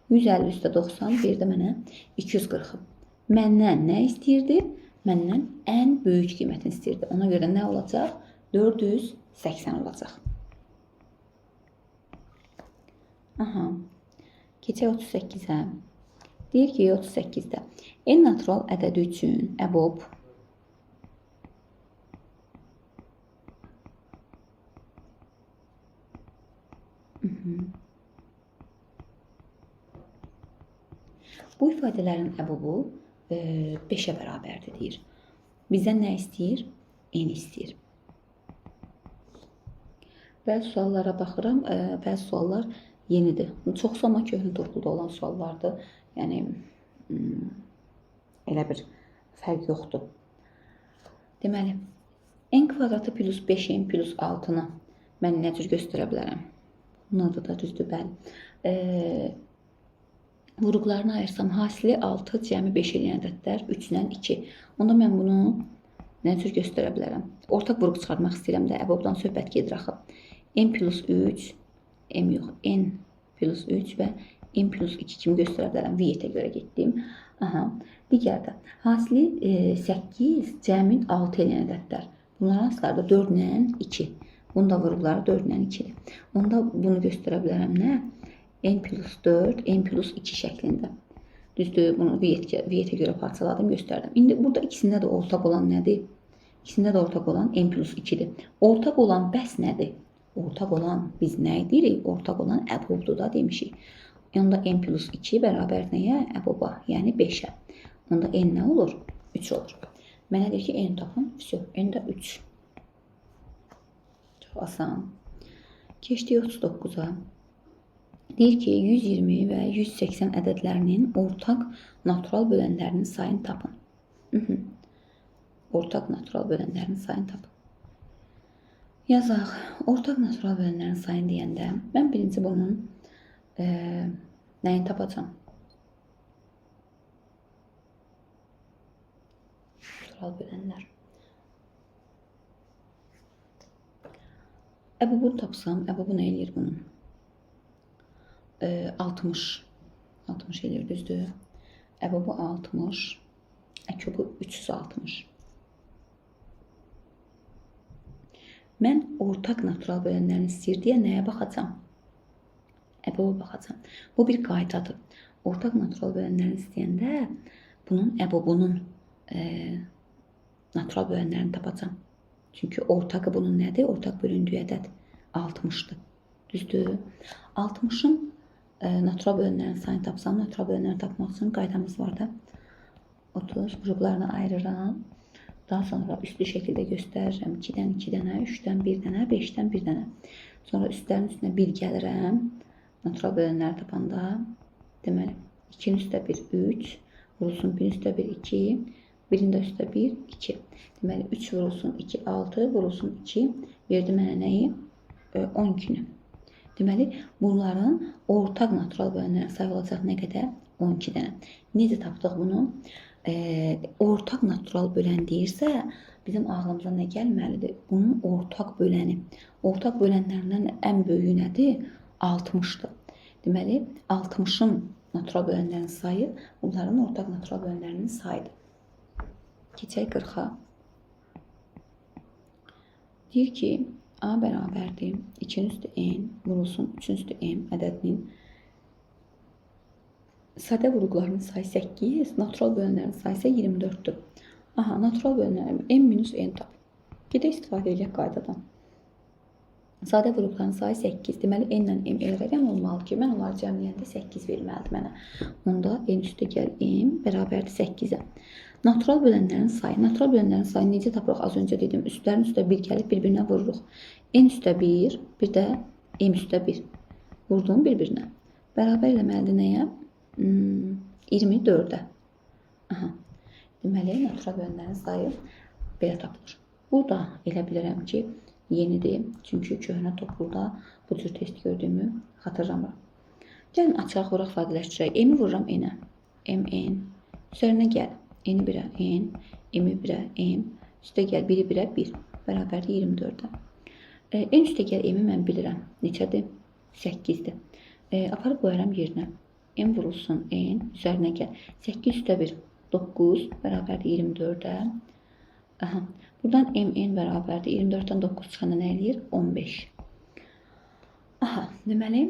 150 üstə 90 verdi mənə 240-ı. Məndən nə istəyirdi? Məndən ən böyük qiymətini istəyirdi. Ona görə nə olacaq? 480 olacaq. Aha. Keçək 38-ə. Deyir ki, 38-də n natural ədədi üçün əbob Bu ifadələrin əbobu 5-ə bərabərdir deyir. Bizdən nə istəyir? N istəyir. Bəzi suallara baxıram, bəzi suallar yenidir. Çoxsu amma köhnə topluluqda olan suallardır. Yəni, elə bir fərq yoxdur. Deməli, n kvadratı plus 5n plus 6-nı mən nə cür göstərə bilərəm? Bunun adı da düzdür, bəli. Vuruqlarını ayırsam, hasili 6, cəmi 5 eləyən ədədlər 3 ilə 2. Onda mən bunu nə cür göstərə bilərəm? Ortaq vuruq çıxartmaq istəyirəm də, əbobdan söhbət gedir axı. N plus 3, M yox, N plus 3 və N plus 2 kimi göstərə bilərəm. Vietə görə getdim. Aha. Digər də, hasili 8, cəmi 6 eləyən ədədlər. Bunların hansıları da 4 ilə 2. Bunun da vuruqları 4 ilə 2-dir. Onda bunu göstərə bilərəm nə? N plus 4, N plus 2 şəklində. Düzdür, bunu Vietə görə parçaladım, göstərdim. İndi burada ikisində də ortaq olan nədir? İkisində də ortaq olan N plus 2-dir. Ortaq olan bəs nədir? Ortaq olan biz nə deyirik? Ortaq olan əbobdur da demişik. Onda N plus 2 bərabər nəyə? Əboba, yəni 5-ə. Onda N nə olur? 3 olur. Mənə deyir ki, N tapın. Vəsə, N də 3. Çox asan. Keçdik 39-a. Deyir ki, 120 və 180 ədədlərinin ortaq natural bölənlərinin sayını tapın. Ortaq natural bölənlərinin sayını tapın. Yazaq. Ortaq natural bölənlərin sayını deyəndə mən birinci bunun nəyini tapacağam? Natural bölənlər. Əbobu tapsam, əbobu nə eləyir bunun? 60. 60 eləyir, düzdür. Əbobu 60, əkobu 360. Mən ortaq natural bölənlərini istəyir deyə nəyə baxacam? Əboba baxacam. Bu bir qaydadır. Ortaq natural bölənlərini istəyəndə bunun əbobunun natural bölənlərini tapacam. Çünki ortağı bunun nədir? Ortaq bölündüyü ədəd 60-dır. Düzdür. 60-ın natural bölənlərin sayını tapsam, natural bölənləri tapmaq üçün qaydamız var da. 30 qruplarını ayırıram. Daha sonra üslü şəkildə göstərirəm. 2-dən 2 dənə, 3-dən 1 dənə, 5-dən 1 dənə. Sonra üstlərin üstünə 1 gəlirəm. Natural bölənləri tapanda, deməli, 2-nin üstə 1, 3, vurulsun 1-in üstə 1, 2, 1-in də üstə 1, 2. Deməli, 3 vurulsun 2, 6, vurulsun 2, verdi mənə nəyi? 12-ni. Deməli, bunların ortaq natural bölənlərin sayı olacaq nə qədər? 12 dənə. Necə tapdıq bunu? Ortaq natural bölən deyirsə, bizim ağlımıza nə gəlməlidir? Bunun ortaq böləni. Ortaq bölənlərindən ən böyüyü nədir? 60-dır. Deməli, 60-ın natural bölənlərin sayı bunların ortaq natural bölənlərinin sayıdır. Keçək 40-a. Deyir ki, A bərabərdir 2-nin üstü N vurulsun 3-ün üstü M ədədinin sadə vuruqlarının sayı 8, natural bölənlərin sayı isə 24-dür. Aha, natural bölənlərin M minus N tap. Gedək istifadə edək qaydadan. Sadə vuruqların sayı 8. Deməli, N ilə M elə rəqəm olmalı ki, mən onları cəmləyəndə 8 verməlidir mənə. Onda N üstə gəl M bərabərdir 8-ə. Natural bölənlərin sayı. Natural bölənlərin sayı necə tapırıq? Az öncə dedim. Üstlərin üstə 1 gəlib bir-birinə vururuq. N üstə 1, bir də M üstə 1. Vurdum bir-birinə. Bərabər eləməlidir nəyə? 24-ə. Aha. Deməli, natural bölənlərin sayı belə tapılır. Bu da elə bilirəm ki, yenidir. Çünki köhnə topluluqda bu cür test gördüyümü xatırlamıram. Gəlin açaq, vuraq, sadələşdirək. M-i vururam N-ə. M, N. Üzərinə gəl. N-i 1-ə N, M-i 1-ə M. Üstə gəl 1-i 1-ə 1. Bərabərdir 24-ə. N üstə gəl M-i mən bilirəm. Neçədir? 8-dir. Aparıb qoyaram yerinə. M vurulsun N. Üzərinə gəl. 8 üstə 1. 9 bərabərdir 24-ə. Aha. Buradan M, N bərabərdir. 24-dən 9 çıxanda nə eləyir? 15. Aha, deməli,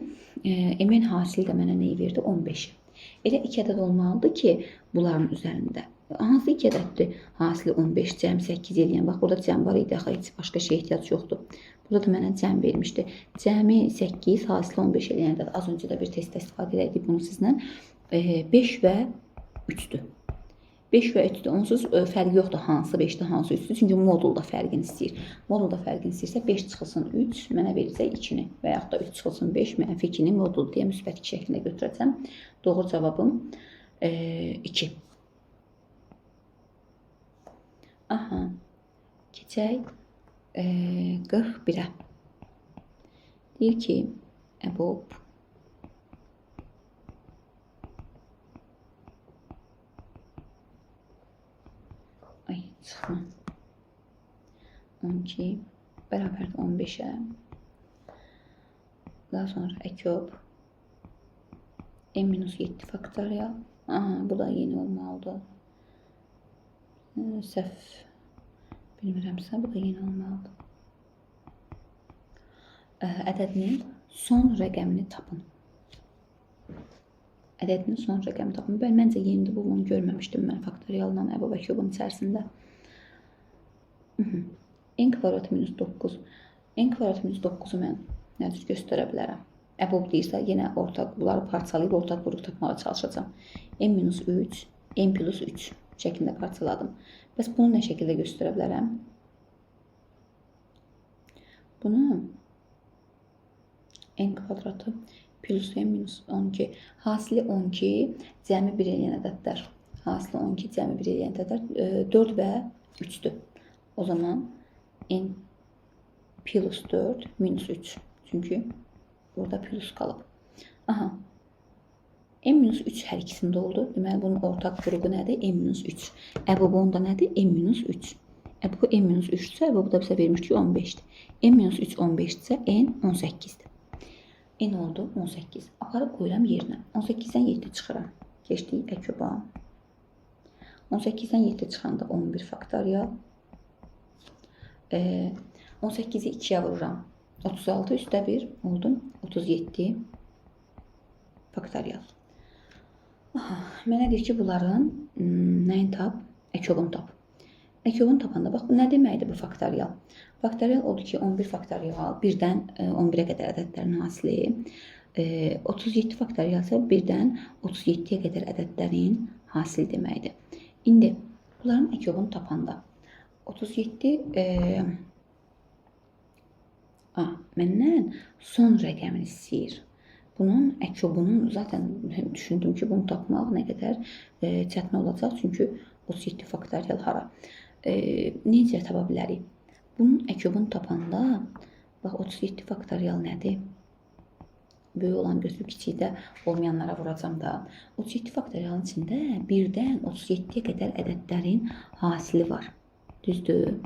M-in hasili də mənə nəyi verdi? 15-i. Elə 2 ədəd olmalıdır ki, bunların üzərində. Hansı iki ədəddir? Hasili 15 cəm 8 eləyən. Bax, burada cəm var idi, axı heç başqa şeyə ehtiyac yoxdur. Burada da mənə cəm vermişdi. Cəmi 8, hasili 15 eləyən ədəd. Az öncə də bir testdə istifadə elədik bunu sizlə. 5 və 3-dür. 5 və 3-dür. Onsuz fərqi yoxdur hansı 5-dir, hansı 3-dür. Çünki modulda fərqini istəyir. Modulda fərqini istəyirsə 5 çıxılsın 3, mənə verəcək 2-ni və yaxud da 3 çıxılsın 5, mənfi 2-ni modul deyə müsbət 2 şəklində götürəcəm. Doğru cavabım 2. Aha. Keçək 41-ə. Deyir ki, əbob ay, çıxma. 12 bərabərdir 15-ə. Daha sonra əkob n minus 7 faktorial. Aha, bu da yeni olmalıdır. Səhv bilmirəmsə, bu da yeni olmalıdır. Ədədinin son rəqəmini tapın. Ədədinin son rəqəmini tapın. Bəli, məncə yenidir bu, bunu görməmişdim mən faktorialla əbob əkobun içərisində. N kvadratı minus 9. N kvadratı minus 9-u mən nə cür göstərə bilərəm? Əbob deyirsə, yenə ortaq, bunları parçalayıb ortaq vuruq tapmağa çalışacağam. N minus 3, N plus 3 şəklində parçaladım. Bəs bunu nə şəkildə göstərə bilərəm? Bunu n kvadratı plus n minus 12. Hasili 12 cəmi 1 eləyən ədədlər. Hasili 12 cəmi 1 eləyən ədədlər 4 və 3-dür. O zaman n plus 4 minus 3. Çünki burada plus qalıb. Aha. N minus 3 hər ikisində oldu. Deməli, bunun ortaq qrupu nədir? N minus 3. Əbobu onda nədir? N minus 3. Əbobu N minus 3-dürsə, əbobu da bizə vermişdi ki, 15-dir. N minus 3 15-dirsə, N 18-dir. N oldu 18. Aparıb qoyuram yerinə. 18-dən 7 çıxıram. Keçdik əkoba. 18-dən 7 çıxanda 11 faktorial. 18-i 2-yə vururam. 36 üstə 1 oldu. 37 faktorial. Aha, mənə deyir ki, bunların nəyin tap? Əkobunu tap. Əkobunu tapanda, bax, bu nə deməkdir bu faktorial? Faktorial odur ki, 11 faktorial 1-dən 11-ə qədər ədədlərin hasili. 37 faktorial isə 1-dən 37-yə qədər ədədlərin hasili deməkdir. İndi, bunların əkobunu tapanda 37 məndən son rəqəmini istəyir. Bunun əkobunun zaten düşündüm ki, bunu tapmaq nə qədər çətin olacaq. Çünki 37 faktorial hara? Necə tapa bilərik? Bunun əkobunu tapanda, bax 37 faktorial nədir? Böyük olan götürüb kiçikdə olmayanlara vuracam da. 37 faktorialın içində 1-dən 37-yə qədər ədədlərin hasili var. Düzdür?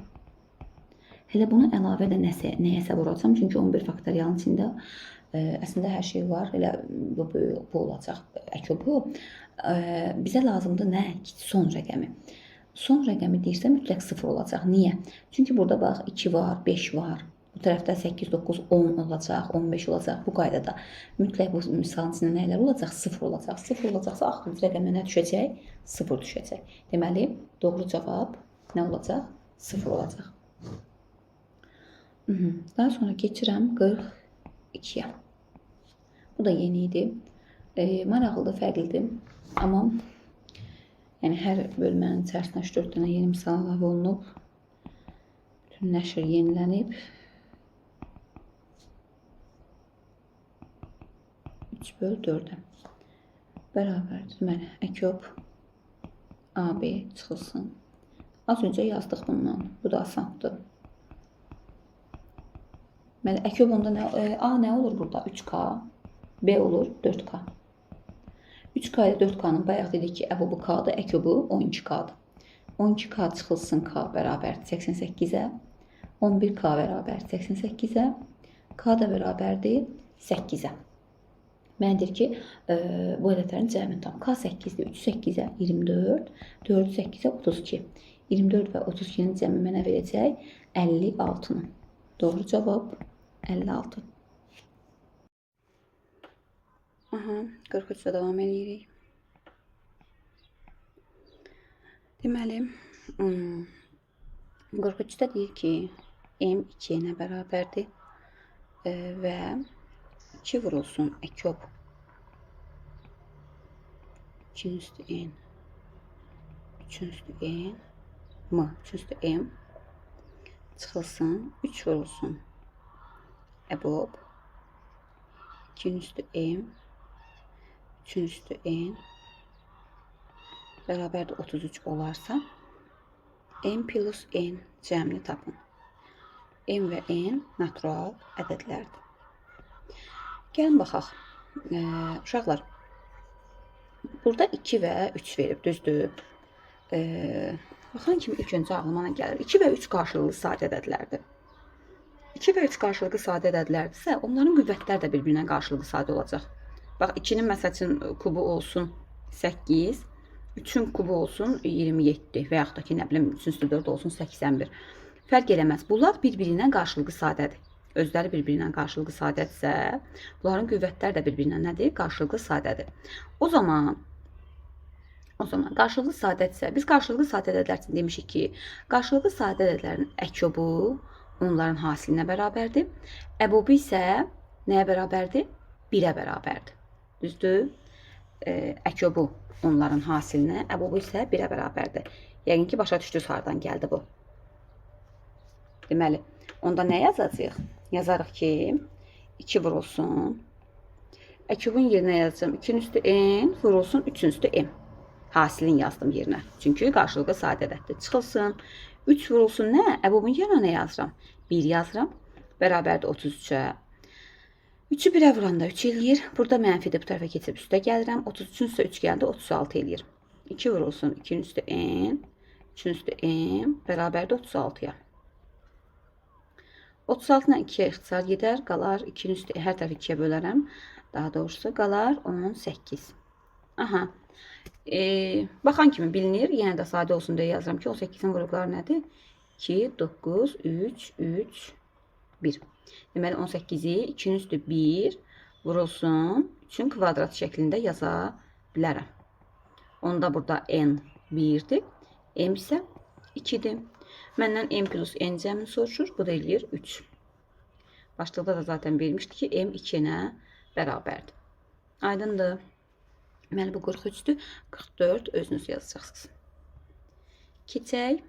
Hələ bunu əlavə də nəyəsə vuracam. Çünki 11 faktorialın içində əslində hər şey var. Elə bu böyük bu olacaq əkobu. Bizə lazımdır nə? Son rəqəmi. Son rəqəmi deyirsə mütləq 0 olacaq. Niyə? Çünki burada bax 2 var, 5 var. Bu tərəfdə 8, 9, 10 olacaq, 15 olacaq. Bu qaydada mütləq bu misalın içində nələr olacaq? 0 olacaq. 0 olacaqsa axırıncı rəqəmə nə düşəcək? 0 düşəcək. Deməli, doğru cavab nə olacaq? 0 olacaq. Daha sonra keçirəm 42-yə. Bu da yeni idi. Maraqlıdır, fərqlidir. Amma yəni hər bölmənin içərisinə 3-4 dənə yeni misal əlavə olunub. Bütün nəşr yenilənib. 3 böl 4-ə bərabərdir. Deməli, əkob AB çıxılsın. Az öncə yazdıq bundan. Bu da asandır. Deməli, əkob onda nə, A nə olur burada? 3K. B olur 4K. 3K ilə 4K-nın bayaq dedik ki, əbobu K-dır, əkobu 12K-dır. 12K çıxılsın K bərabərdir 88-ə. 11K bərabərdir 88-ə. K da bərabərdir 8-ə. Mənə deyir ki, bu ədədlərin cəmini tap. K 8-dir, 3 8-ə 24, 4 8-ə 32. 24 və 32-nin cəmi mənə verəcək 56-nı. Doğru cavab 56. Aha, 43-də davam edirik. Deməli, 43-də deyir ki, M 2-nə bərabərdir və 2 vurulsun əkob 2-nin üstü N, 3-ün üstü N, M, 3-ün üstü M çıxılsın, 3 vurulsun əbob 2-nin üstü M, 3-ün üstü N bərabərdir 33 olarsa, M plus N cəmini tapın. M və N natural ədədlərdir. Gəlin baxaq. Uşaqlar, burada 2 və 3 verib, düzdür? Baxan kimi ilk öncə ağlıma nə gəlir? 2 və 3 qarşılıqlı sadə ədədlərdir. 2 və 3 qarşılıqlı sadə ədədlərdirsə, onların qüvvətləri də bir-birinə qarşılıqlı sadə olacaq. Bax, 2-nin məsəl üçün kubu olsun 8, 3-ün kubu olsun 27 və yaxud da ki, nə bilim, 3-ün üstü 4 olsun 81. Fərq eləməz. Bunlar bir-birindən qarşılıqlı sadədir. Özləri bir-birindən qarşılıqlı sadədirsə, bunların qüvvətləri də bir-birindən nədir? Qarşılıqlı sadədir. O zaman qarşılıqlı sadədirsə, biz qarşılıqlı sadə ədədlər üçün demişik ki, qarşılıqlı sadə ədədlərin əkobu onların hasilinə bərabərdir. Əbobu isə nəyə bərabərdir? 1-ə bərabərdir. Düzdür? Əkobu onların hasilinə, əbobu isə 1-ə bərabərdir. Yəqin ki, başa düşdünüz hardan gəldi bu. Deməli, onda nə yazacağıq? Yazarıq ki, 2 vurulsun. Əkobun yerinə yazacağım. 2-nin üstü N vurulsun 3-ün üstü M. Hasilin yazdım yerinə. Çünki qarşılıqlı sadə ədəddir. Çıxılsın. 3 vurulsun nə? Əbobun yerinə nə yazıram? 1 yazıram. Bərabərdir 33-ə. 3-ü 1-ə vuranda 3 eləyir. Burada mənfidir. Bu tərəfə keçib üstə gəlirəm. 33-ün üstə 3 gəldi. 36 eləyir. 2 vurulsun. 2-nin üstü N. 3-ün üstü M. Bərabərdir 36-ya. 36 ilə 2-yə ixtisar gedər. Qalar 2-nin üstü, hər tərəfi 2-yə bölərəm. Daha doğrusu qalar 18. Aha. Baxan kimi bilinir. Yenə də sadə olsun deyə yazıram ki, 18-in vuruqları nədir? 2, 9, 3, 3, 1. Deməli, 18-i 2-nin üstü 1 vurulsun 3-ün kvadrat şəklində yaza bilərəm. Onda burada N 1-dir. M isə 2-dir. Məndən M plus N cəmini soruşur. Bu da eləyir 3. Başlıqda da zaten vermişdi ki, M 2-nə bərabərdir. Aydındır. Deməli, bu 43-dür. 44 özünüz yazacaqsınız. Keçək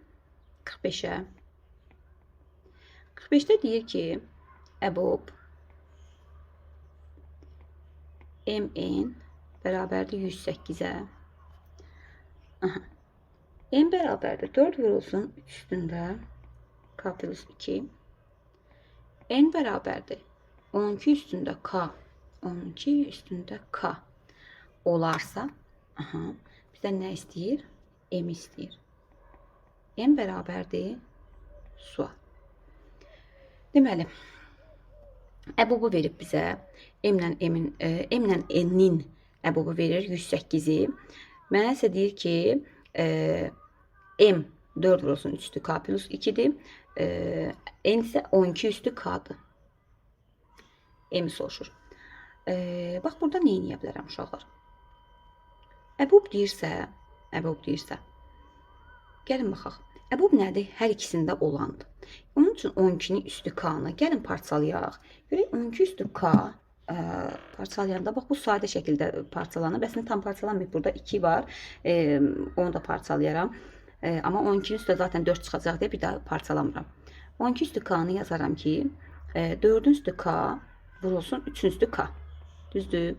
45-ə. 45-də deyir ki, əbob MN bərabərdir 108-ə. Aha. M bərabərdir 4 vurulsun 3 üstündə K plus 2. N bərabərdir 12 üstündə K. 12 üstündə K olarsa, aha, bizdən nə istəyir? M istəyir. M bərabərdir sual. Deməli, əbobu verib bizə. M ilə N-in əbobu verir 108-i. Mənə isə deyir ki, M 4 vurulsun 3 üstü K plus 2-dir. N isə 12 üstü K-dır. M-i soruşur. Bax, burada nə eləyə bilərəm uşaqlar? Əbob deyirsə, gəlin baxaq. Əbob nədir? Hər ikisində olandır. Onun üçün 12-nin üstü K-nı gəlin parçalayaq. Görək 12 üstü K parçalayanda, bax bu sadə şəkildə parçalanır. Əslində tam parçalanmayıb. Burada 2 var. Onu da parçalayaram. Amma 12-nin üstü zaten 4 çıxacaq deyə bir daha parçalamıram. 12 üstü K-nı yazaram ki, 4-ün üstü K vurulsun 3-ün üstü K. Düzdür?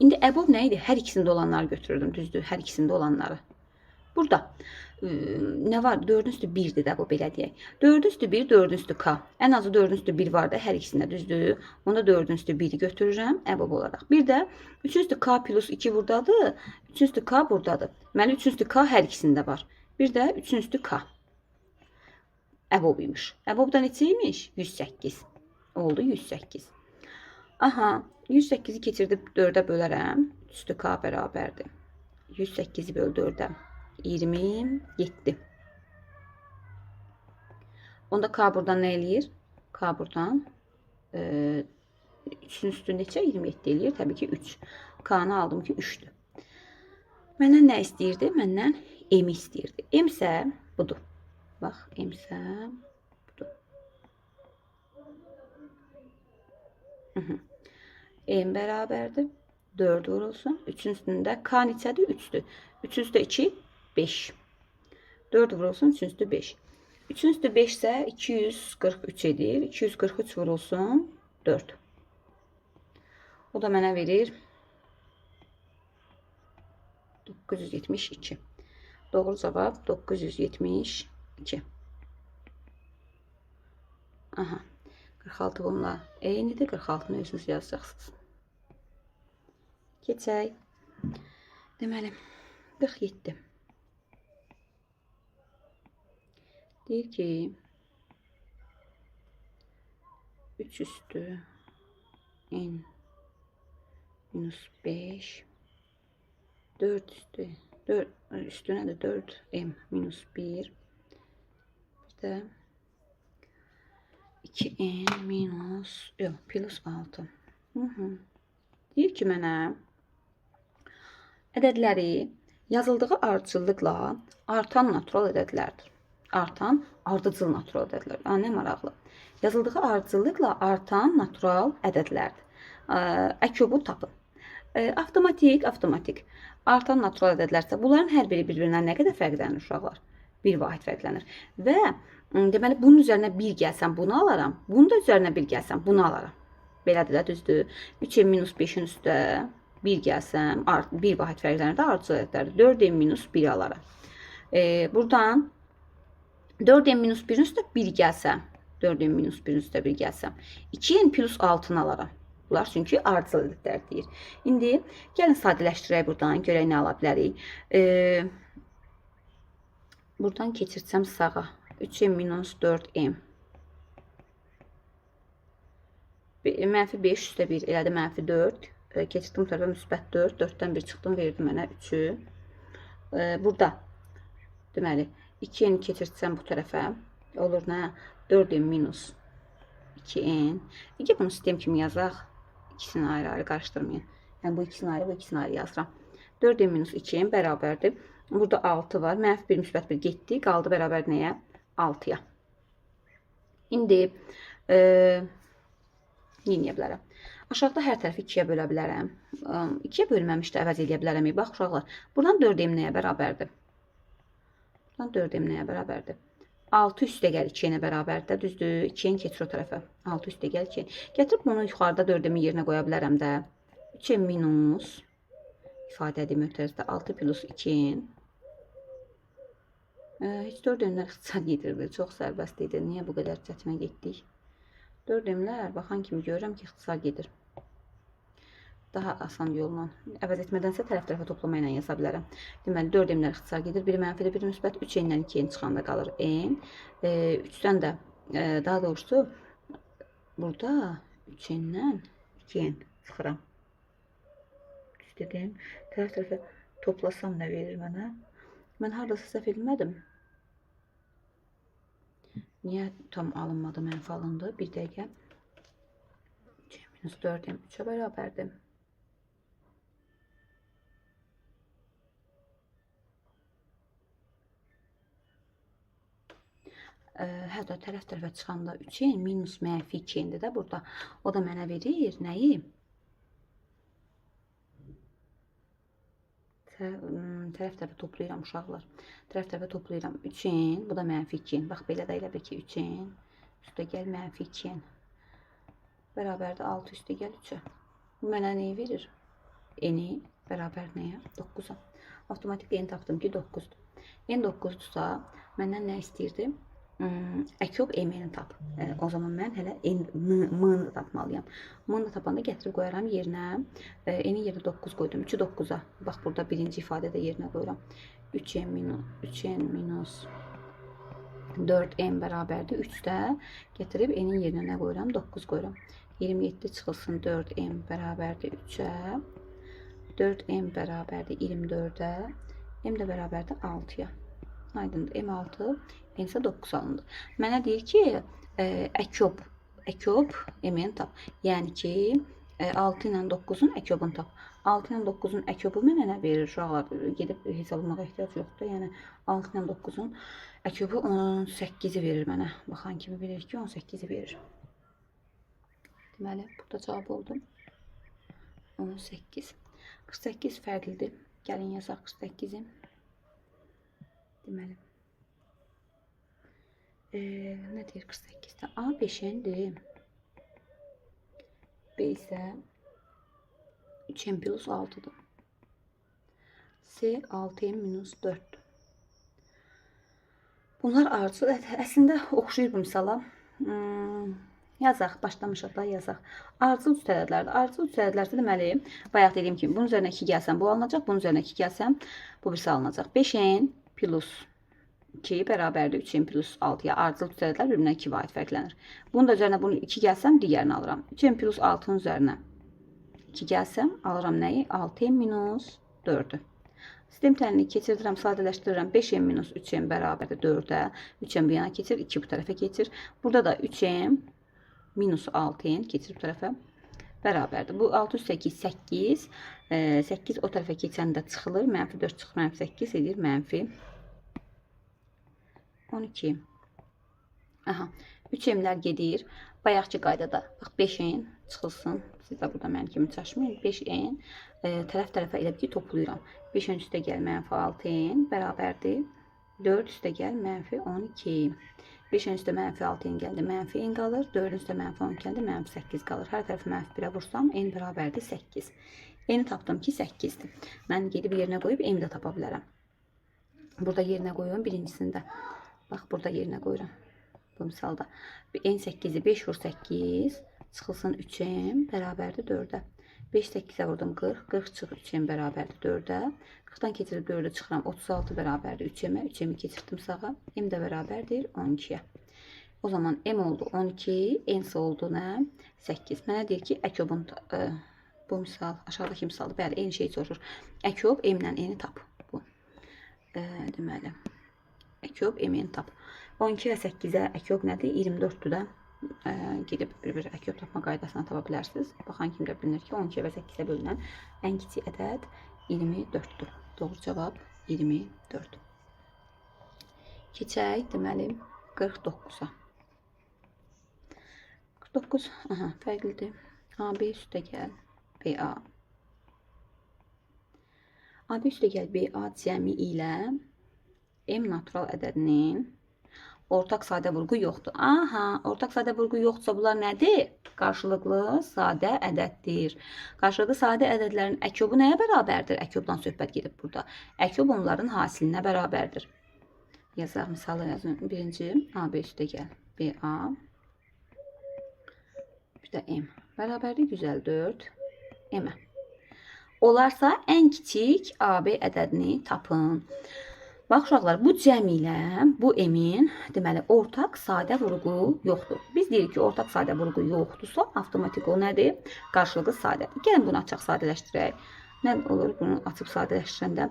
İndi əbob nə idi? Hər ikisində olanları götürürdüm. Düzdür? Hər ikisində olanları. Burada nə var? 4-ün üstü 1-dir də bu, belə deyək. 4-ün üstü 1, 4-ün üstü K. Ən azı 4-ün üstü 1 var da hər ikisində, düzdür? Onda 4-ün üstü 1-i götürürəm əbob olaraq. Bir də 3-ün üstü K plus 2 buradadır. 3-ün üstü K buradadır. Deməli, 3-ün üstü K hər ikisində var. Bir də 3-ün üstü K. Əbob imiş. Əbob da neçə imiş? 108. Oldu 108. Aha, 108-i keçirdib 4-ə bölərəm. 3 üstü K bərabərdir. 108-i böl 4-ə. 27. Onda K buradan nə eləyir? K buradan 3-ün üstü neçə? 27 eləyir. Təbii ki 3. K-nı aldım ki 3-dür. Məndən nə istəyirdi? Məndən M istəyirdi. M isə budur. Bax, M isə budur. M bərabərdir. 4 vurulsun. 3-ün üstündə K neçədir? 3-dür. 3-ün üstü 2, 5. 4 vurulsun, 3-ün üstü 5. 3-ün üstü 5 isə 243 edir. 243 vurulsun 4. O da mənə verir 972. Doğru cavab 972. Aha. 46 bununla eynidir. 46-nı özünüz yazacaqsınız. Keçək. Deməli, 47. Deyir ki, 3 üstü n minus 5, 4 üstü, 4 üstünə də 4m minus 1, bir də 2n minus, yox, plus 6. Deyir ki, mənə ədədləri yazıldığı ardıcıllıqla artan natural ədədlərdir. Artan ardıcıl natural ədədlər. Nə maraqlı. Yazıldığı ardıcıllıqla artan natural ədədlərdir. Əkobu tapın. Avtomatik. Artan natural ədədlərsə, bunların hər biri bir-birindən nə qədər fərqlənir uşaqlar? Bir vahid fərqlənir. Və deməli, bunun üzərinə 1 gəlsəm bunu alaram. Bunun da üzərinə 1 gəlsəm bunu alaram. Belədir də, düzdür. 3m minus 5-in üstə 1 gəlsəm, 1 vahid fərqlənir də ardıcıl ədədlərdir. 4m minus 1 alaram. Buradan 4m minus 1-in üstə 1 gəlsəm, 4m minus 1-in üstə 1 gəlsəm, 2n plus 6-nı alaram. Bunlar çünki ardıcıl ədədlər deyir. İndi gəlin sadələşdirək buradan, görək nə ala bilərik. Buradan keçirsəm sağa. 3m minus 4m. Mənfi 5 üstə 1, elədi mənfi 4. Keçirdim bu tərəfə müsbət 4. 4-dən 1 çıxdım, verdi mənə 3-ü. Burada, deməli, 2n keçirtsəm bu tərəfə, olur nə? 4m minus 2n. İki bunu sistem kimi yazaq. İkisini ayrı-ayrı qarışdırmayın. Yəni, bu ikisini ayrı, bu ikisini ayrı yazıram. 4m minus 2n bərabərdir. Burada 6 var. Mənfi 1, müsbət 1 getdi. Qaldı bərabər nəyə? 6-ya. İndi nə edə bilərəm? Aşağıda hər tərəfi 2-yə bölə bilərəm. 2-yə bölməmiş də əvəz eləyə bilərəm. Bax, uşaqlar, buradan 4m nəyə bərabərdir? Buradan 4m nəyə bərabərdir? 6 üstə gəl 2-nə bərabərdir. Düzdür? 2-ni keçir o tərəfə. 6 üstə gəl 2. Gətirib bunu yuxarıda 4-ün yerinə qoya bilərəm də. 3m minus ifadə edeyim ötərizdə 6 plus 2n. Heç 4m-lər ixtisar gedirdi. Çox sərbəst idi. Niyə bu qədər çətinə getdik? 4m-lər baxan kimi görürəm ki, ixtisar gedir. Daha asan yolla. Əvəz etmədənsə tərəf-tərəfə toplama ilə yaza bilərəm. Deməli, 4m-lər ixtisar gedir. Biri mənfidir, biri müsbət. 3n-dən 2n çıxanda qalır n. 3-dən də, daha doğrusu, burada 3n-dən 2n çıxıram. Düz dedim. Tərəf-tərəfə toplasam nə verir mənə? Mən haradasa səhv etmədim. Niyə tam alınmadı, mənfi alındı? Bir dəqiqə. 3 minus 4m 3-ə bərabərdir. Hətta tərəf-tərəfə çıxanda 3n minus mənfi 2n-dir də burada. O da mənə verir nəyi? Tərəf-tərəfə toplayıram uşaqlar. Tərəf-tərəfə toplayıram. 3n, bu da mənfi 2n. Bax, belə də elə bil ki, 3n üstə gəl mənfi 2n. Bərabərdir 6 üstə gəl 3-ə. Bu mənə nəyi verir? N-i bərabər nəyə? 9-a. Avtomatik n tapdım ki, 9-dur. N 9-dursa, məndən nə istəyirdi? Əkob M-ni tap. O zaman mən hələ M-ni də tapmalıyam. M-ni də tapanda gətirib qoyaram yerinə. N-in yerinə 9 qoydum. 3-ü 9-a. Bax, burada birinci ifadə də yerinə qoyuram. 3N minus 4M bərabərdir. 3-də gətirib N-in yerinə nə qoyuram? 9 qoyuram. 27 çıxılsın 4M bərabərdir 3-ə. 4M bərabərdir 24-ə. M də bərabərdir 6-ya. Aydındır. M6, N isə 9 alındı. Mənə deyir ki, əkob M-ni tap. Yəni ki, 6 ilə 9-un əkobunu tap. 6 ilə 9-un əkobu mənə nə verir uşaqlar? Gedib hesablamağa ehtiyac yoxdur. Yəni 6 ilə 9-un əkobu 18-i verir mənə. Baxan kimi bilir ki, 18-i verir. Deməli, burada cavab oldu. 18. 48 fərqlidir. Gəlin yazaq 48-i. Deməli. Nə deyir 48-də? A 5-dir. B isə 3m plus 6-dır. C 6m minus 4-dür. Bunlar ardıcıl. Əslində oxşayır bu misala. Yazaq, başlamışıq da yazaq. Ardıcıl üst ədədlərdir. Ardıcıl üst ədədlərsə deməli, bayaq dediyim kimi bunun üzərinə 2 gəlsəm bu alınacaq, bunun üzərinə 2 gəlsəm bu birisi alınacaq. 5n plus 2 bərabərdir 3n plus 6-ya. Ardıcıl üst ədədlər bir-birindən 2 vahid fərqlənir. Bunun da üzərinə bunu 2 gəlsəm digərini alıram. 3n plus 6-nın üzərinə 2 gəlsəm alıram nəyi? 6n minus 4-ü. Sistem tənini keçirdirəm, sadələşdirirəm. 5m minus 3m bərabərdir 4-ə. 3m bu yana keçir, 2 bu tərəfə keçir. Burada da 3m minus 6n keçir bu tərəfə bərabərdir. Bu 6 üstə 2, 8. 8 o tərəfə keçəndə çıxılır. Mənfi 4 çıxır, mənfi 8 edir, mənfi 12. Aha, 3m'lər gedir. Bayaqki qaydada bax 5n çıxılsın. Siz də burada mənim kimi çaşmayın. 5n tərəf tərəfə elə bir ki toplayıram. 5-in üstə gəl mənfi 6n bərabərdir. 4 üstə gəl mənfi 12. 5-in üstə mənfi 6n gəldi, mənfi n qalır. 4-ün üstə mənfi 12 gəldi, mənfi 8 qalır. Hər tərəfi mənfi 1-ə vursam n bərabərdir 8. N-i tapdım ki 8-dir. Mən gedib yerinə qoyub m də tapa bilərəm. Burada yerinə qoyuyorum birincisində. Bax burada yerinə qoyuram. Bu misalda. N 8-i 5 vur 8 çıxılsın 3m bərabərdir 4-ə. 5 8-ə vurdum 40. 40 çıx 3m bərabərdir 4-ə. 40-dan keçirib 4-ü çıxıram 36 bərabərdir 3m-ə. 3m-i keçirdim sağa. M də bərabərdir 12-yə. O zaman M oldu 12, N isə oldu nə? 8. Mənə deyir ki, əkobun bu misal, aşağıdakı misaldır. Bəli, eyni şeyi soruşur. Əkob M-lə N-i tap. Bu. Deməli, əkob M-ni tap. 12 və 8-ə əkob nədir? 24-dür də. Gedib bir-bir əkob tapma qaydasına tapa bilərsiniz. Baxan kimi də bilinir ki, 12 və 8-ə bölünən ən kiçik ədəd 24-dür. Doğru cavab 24. Keçək, deməli, 49-a. 49, aha, fərqlidir. AB üstə gəl, BA. AB üstə gəl, BA cəmi ilə M natural ədədinin ortaq sadə vurğu yoxdur. Aha, ortaq sadə vurğu yoxdursa bunlar nədir? Qarşılıqlı sadə ədəddir. Qarşılıqlı sadə ədədlərin əkobu nəyə bərabərdir? Əkobdan söhbət gedib burada. Əkob onların hasilinə bərabərdir. Yazaq, misalı yazın. Birinci AB üstə gəl, BA. Bir də M bərabərdir 154 M-ə. Olarsa ən kiçik AB ədədini tapın. Bax uşaqlar, bu cəm ilə bu M-in deməli ortaq sadə vurğu yoxdur. Biz deyirik ki, ortaq sadə vurğu yoxdursa, avtomatik o nədir? Qarşılıqlı sadədir. Gəlin bunu açaq sadələşdirək. Nə olur bunu açıb sadələşdirəndə?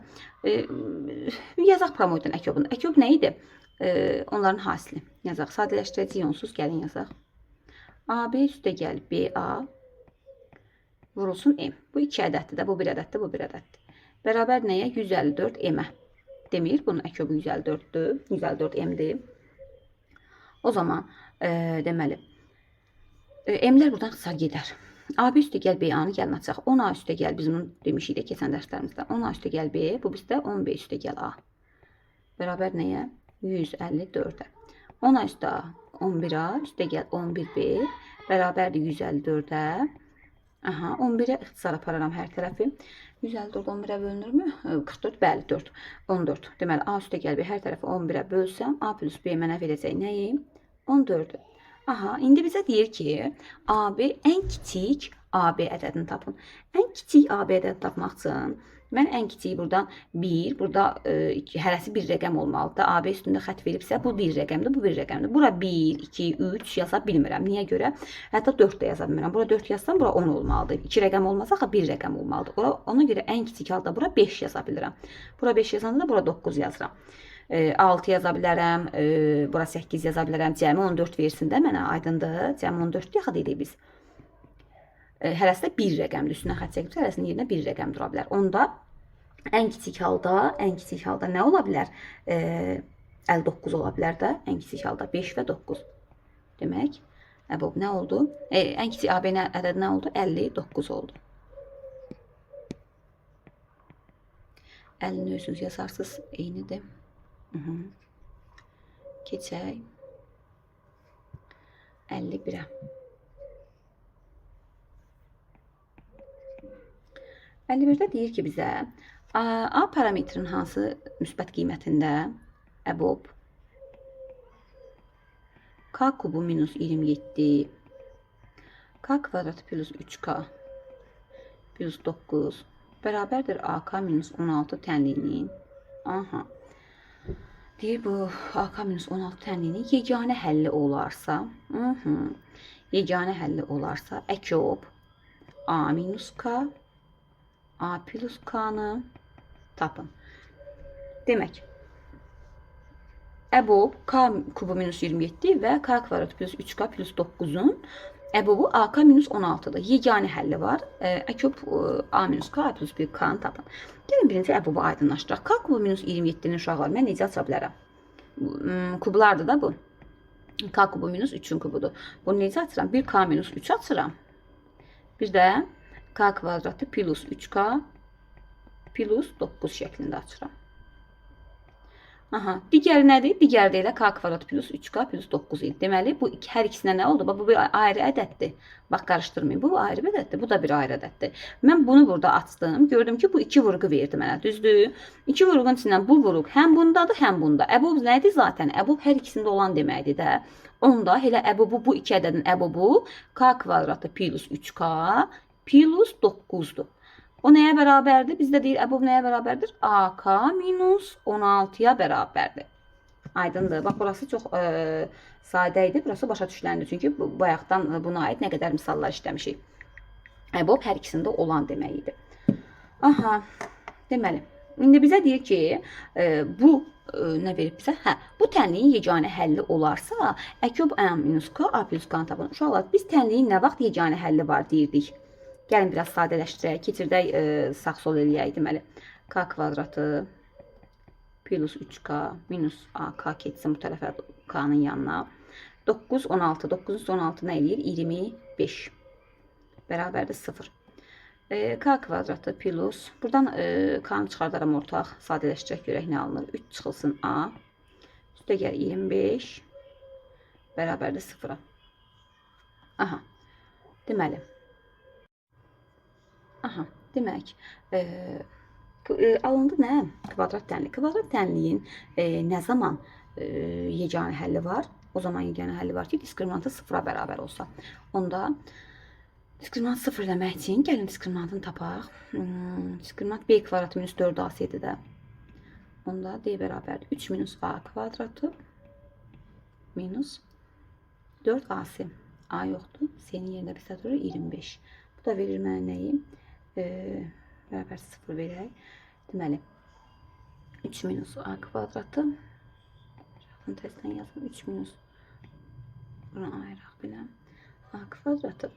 Yazaq pramoydan əkobunu. Əkob nə idi? Onların hasili. Yazaq. Sadələşdirəcəyik onsuz. Gəlin yazaq. AB üstə gəl BA vurulsun M. Bu iki ədəddir də. Bu bir ədəddir, bu bir ədəddir. Bərabər nəyə? 154 M-ə. Demir. Bunun əkobu 154-dür. 154 M-dir. O zaman deməli M-lər buradan ixtisar gedər. AB üstə gəl BA-nı gəlin açaq. 10A üstə gəl, biz bunu demişik də keçən dərslərimizdə. 10A üstə gəl B, bu bizdə 10B üstə gəl A. Bərabər nəyə? 154-ə. 10A üstə A, 11A üstə gəl 11B bərabərdir 154-ə. Aha, 11-ə ixtisar apararam hər tərəfi. 154 11-ə bölünürmü? 44, bəli, 4. 14. Deməli, A üstə gəl B hər tərəfi 11-ə bölsəm, A plus B mənə verəcək nəyi? 14-ü. Aha, indi bizə deyir ki, AB ən kiçik AB ədədini tapın. Ən kiçik AB ədədini tapmaq üçün mən ən kiçiyi buradan 1, burada 2, hərəsi bir rəqəm olmalıdır. AB üstündə xətt veribsə, bu bir rəqəmdir, bu bir rəqəmdir. Bura 1, 2, 3 yaza bilmirəm. Niyə görə? Hətta 4 də yaza bilmirəm. Bura 4 yazsam, bura 10 olmalıdır. 2 rəqəm olmasa, axı 1 rəqəm olmalıdır. Ora, ona görə ən kiçik halda bura 5 yaza bilirəm. Bura 5 yazanda da bura 9 yazıram. 6 yaza bilərəm, bura 8 yaza bilərəm. Cəmi 14 versin də mənə, aydındır. Cəmi 14-dür axı dedik biz. Hərəsi də bir rəqəmdir. Üstünə xətt çəkibsə, hərəsinin yerinə bir rəqəm dura bilər. Onda ən kiçik halda nə ola bilər? 59 ola bilər də. Ən kiçik halda 5 və 9. Demək, əbob nə oldu? Ən kiçik AB ədədi nə oldu? 59 oldu. 50-ni özünüz yazarsınız. Eynidir. Keçək 51-ə. 51-də deyir ki bizə A parametrinin hansı müsbət qiymətində əbob K kubu minus 27 K kvadratı plus 3K plus 9 bərabərdir AK minus 16 tənliyinin. Aha. Deyir bu AK minus 16 tənliyinin yeganə həlli olarsa, yeganə həlli olarsa əkob A minus K A plus K-nı tapın. Demək, əbob K kubu minus 27 və K kvadrat plus 3K plus 9-un əbobu AK minus 16-dır. Yeganə həlli var. Əkob A minus K, A plus 1 K-nı tapın. Gəlin birinci əbobu aydınlaşdıraq. K kubu minus 27-ni uşaqlar mən necə aça bilərəm? Kublardır da bu. K kubu minus 3-ün kubudur. Bunu necə açıram? 1 K minus 3 açıram. Bir də K kvadratı plus 3K plus 9 şəklində açıram. Aha, digəri nədir? Digəri də elə K kvadrat plus 3K plus 9 idi. Deməli, bu hər ikisinə nə oldu? Bax, bu bir ayrı ədəddir. Bax, qarışdırmayın. Bu ayrı bir ədəddir, bu da bir ayrı ədəddir. Mən bunu burada açdım. Gördüm ki, bu iki vurğu verdi mənə. Düzdür? İki vurğunun içindən bu vurğu həm bundadır, həm bunda. Əbob nədir zaten? Əbob hər ikisində olan deməkdir də. Onda elə əbobu bu iki ədədin əbobu K kvadratı plus 3K plus 9-dur. O nəyə bərabərdir? Bizdə deyir, əbob nəyə bərabərdir? AK minus 16-ya bərabərdir. Aydındır. Bax, burası çox sadə idi. Burası başa düşüləndir. Çünki bayaqdan buna aid nə qədər misallar işləmişik. Əbob hər ikisində olan demək idi. Aha, deməli, indi bizə deyir ki, bu nə verib bizə? Hə, bu tənliyin yeganə həlli olarsa, əkob A minus K, A plus K-nı tapın. Uşaqlar, biz tənliyin nə vaxt yeganə həlli var deyirdik? Gəlin biraz sadələşdirək, keçirdək, sağ-sol eləyək. Deməli, K kvadratı plus 3K minus AK keçsin bu tərəfə K-nın yanına. 9, 16. 9-un 16 nə eləyir? 25. Bərabərdir 0. K kvadratı plus, buradan K-nı çıxardaram ortaq, sadələşdirək görək nə alınır. 3 çıxılsın A, üstə gəl 25, bərabərdir 0-a. Aha, deməli. Aha, demək, alındı nə? Kvadrat tənlik. Kvadrat tənliyin nə zaman yeganə həlli var? O zaman yeganə həlli var ki, diskriminantı 0-a bərabər olsa. Onda diskriminant 0 eləmək üçün gəlin diskriminantını tapaq. Diskriminant B kvadratı minus 4AC idi də. Onda D bərabərdir 3 minus A kvadratı minus 4AC. A yoxdur. C-nin yerində bizdə durur 25. Bu da verir mənə nəyi? Bərabər 0 verək. Deməli, 3 minus A kvadratı. Bunu təzdən yazım. 3 minus bunu ayıraq belə. A kvadratı.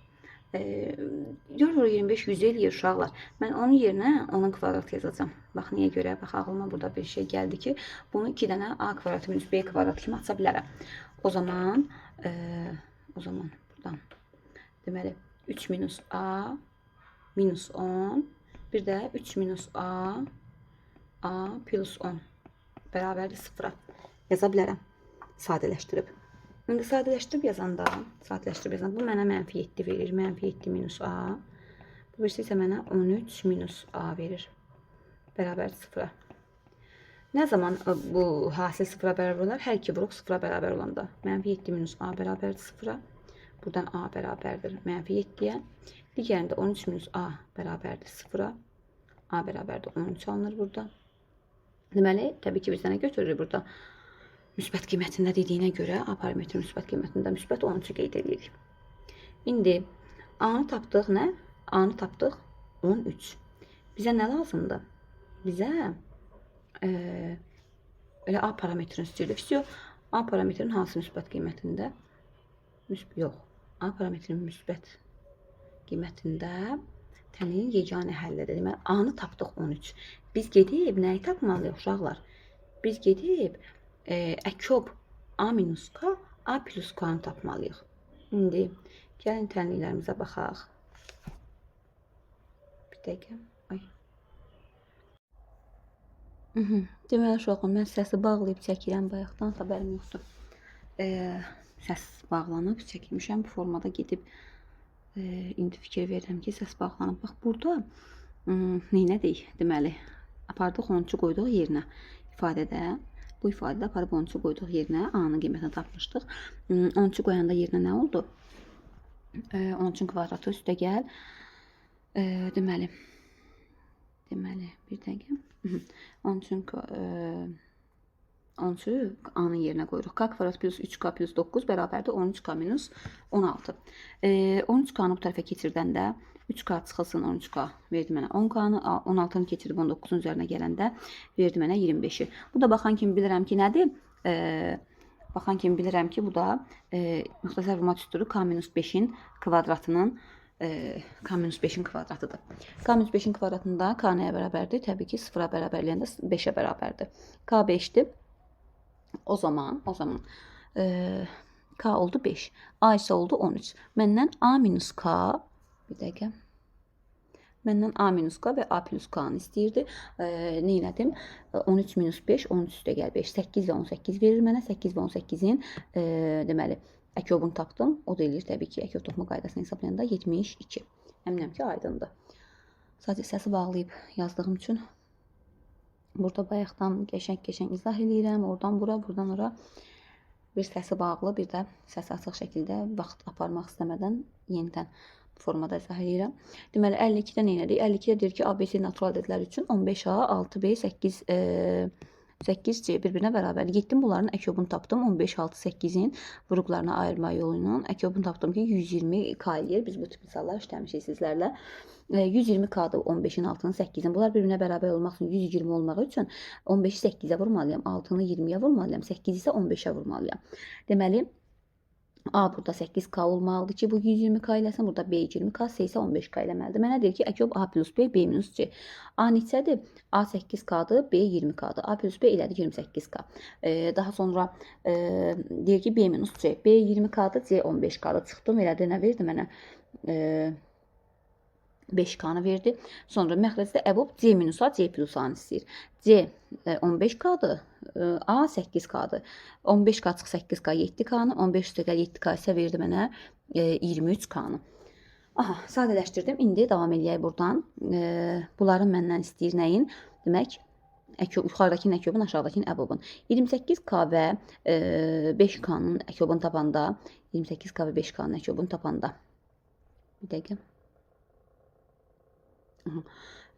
4 vur 25 100 eləyir uşaqlar. Mən onun yerinə onun kvadratı yazacağam. Bax, niyə görə? Bax, ağlıma burada bir şey gəldi ki, bunu 2 dənə A kvadratı minus B kvadratı kimi aça bilərəm. O zaman buradan deməli 3 minus A minus 10, bir də 3 minus A, A plus 10 bərabərdir 0-a yaza bilərəm. Sadələşdirib. İndi sadələşdirib yazanda, bu mənə mənfi 7 verir. Mənfi 7 minus A. Bu birisi isə mənə 13 minus A verir. Bərabərdir 0-a. Nə zaman bu hasil 0-a bərabər olar? Hər iki vuruq 0-a bərabər olanda. Mənfi 7 minus A bərabərdir 0-a. Buradan A bərabərdir mənfi 7-yə. Digərində 13 minus A bərabərdir 0-a. A bərabərdir 13 alınır burada. Deməli, təbii ki, biz nə götürürük burada? Müsbət qiymətində dediyinə görə A parametri müsbət qiymətində müsbət 13-ü qeyd edirik. İndi A-nı tapdıq nə? A-nı tapdıq 13. Bizə nə lazımdır? Bizə elə A parametrini istəyirik. Vsyo, A parametrinin hansı müsbət qiymətində? Yox. A parametrinin müsbət Qiymətində tənliyin yeganə həllidir. Deməli, A-nı tapdıq 13. Biz gedib nəyi tapmalıyıq uşaqlar? Biz gedib əkob A minus K, A plus K-nı tapmalıyıq. İndi gəlin tənliklərimizə baxaq. Bir dəqiqə. Ay. Deməli, uşaqlar, mən səsi bağlayıb çəkirəm bayaqdan, xəbərim yoxdur. Səs bağlanıb çəkmişəm. Bu formada gedib indi fikir verirəm ki, səs bağlanıb. Bax, burada neynədik? Deməli, apardıq 13-ü qoyduq yerinə ifadədə. Bu ifadədə aparıb 13-ü qoyduq yerinə. A-nın qiymətini tapmışdıq. 13-ü qoyanda yerinə nə oldu? 13-ün kvadratı üstə gəl. Deməli, bir dəqiqə. 13-ün 13-ü A-nın yerinə qoyuruq. K kvadrat plus 3K plus 9 bərabərdir 13K minus 16. 13K-nı bu tərəfə keçirdəndə 3K çıxılsın 13K verdi mənə 10K-nı, 16-nı keçirib 19-un üzərinə gələndə verdi mənə 25-i. Bu da baxan kimi bilirəm ki, nədir? Baxan kimi bilirəm ki, bu da müxtəsər vurma düsturu K minus 5-in kvadratının K minus 5-in kvadratıdır. K minus 5-in kvadratında K nəyə bərabərdir? Təbii ki, 0-a bərabərləyəndə 5-ə bərabərdir. K 5-dir. O zaman K oldu 5. A isə oldu 13. Məndən A minus K, bir dəqiqə. Məndən A minus K və A plus K-nı istəyirdi. Nə elədim? 13 minus 5, 13 üstə gəl 5. 8 və 18 verir mənə. 8 və 18-in deməli, əkobunu tapdım. O da eləyir təbii ki, əkob tapma qaydasını hesablayanda 72. Əminəm ki, aydındır. Sadəcə səsi bağlayıb yazdığım üçün burada bayaqdan qəşəng-qəşəng izah eləyirəm. Oradan bura, buradan ora. Bir səsi bağlı, bir də səsi açıq şəkildə vaxt aparmaq istəmədən yenidən formada izah eləyirəm. Deməli, 52-də nə elədik? 52-də deyir ki, ABC natural ədədlər üçün 15A, 6B, 8C bir-birinə bərabərdir. Getdim bunların əkobunu tapdım. 15, 6, 8-in vuruqlarına ayırma yolu ilə əkobunu tapdım ki, 120K eləyir. Biz bu tip misallar işləmişik sizlərlə. 120K-dır 15-in, 6-nın, 8-in. Bunlar bir-birinə bərabər olmaq üçün 120 olmaq üçün 15-i 8-ə vurmalıyam, 6-nı 20-yə vurmalıyam, 8-i isə 15-ə vurmalıyam. Deməli, A burada 8K olmalıdır ki, bu 120K eləsin. Burada B 20K, C isə 15K eləməlidir. Mənə deyir ki, əkob A plus B, B minus C. A neçədir? A 8K-dır, B 20K-dır. A plus B elədi 28K. Daha sonra deyir ki, B minus C. B 20K-dır, C 15K-dır. Çıxdım, elədi, nə verdi mənə? 5K-nı verdi. Sonra məxrəcdə əbob C minus A, C plus A-nı istəyir. C 15K-dır, A 8K-dır. 15K çıx 8K 7K-nı, 15 üstəgəl 7K isə verdi mənə 23K-nı. Aha, sadələşdirdim. İndi davam eləyək buradan. Bunların məndən istəyir nəyin? Demək, yuxarıdakının əkobun, aşağıdakının əbobun. 28K və 5K-nın əkobunu tapanda, 28K və 5K-nın əkobunu tapanda. Bir dəqiqə.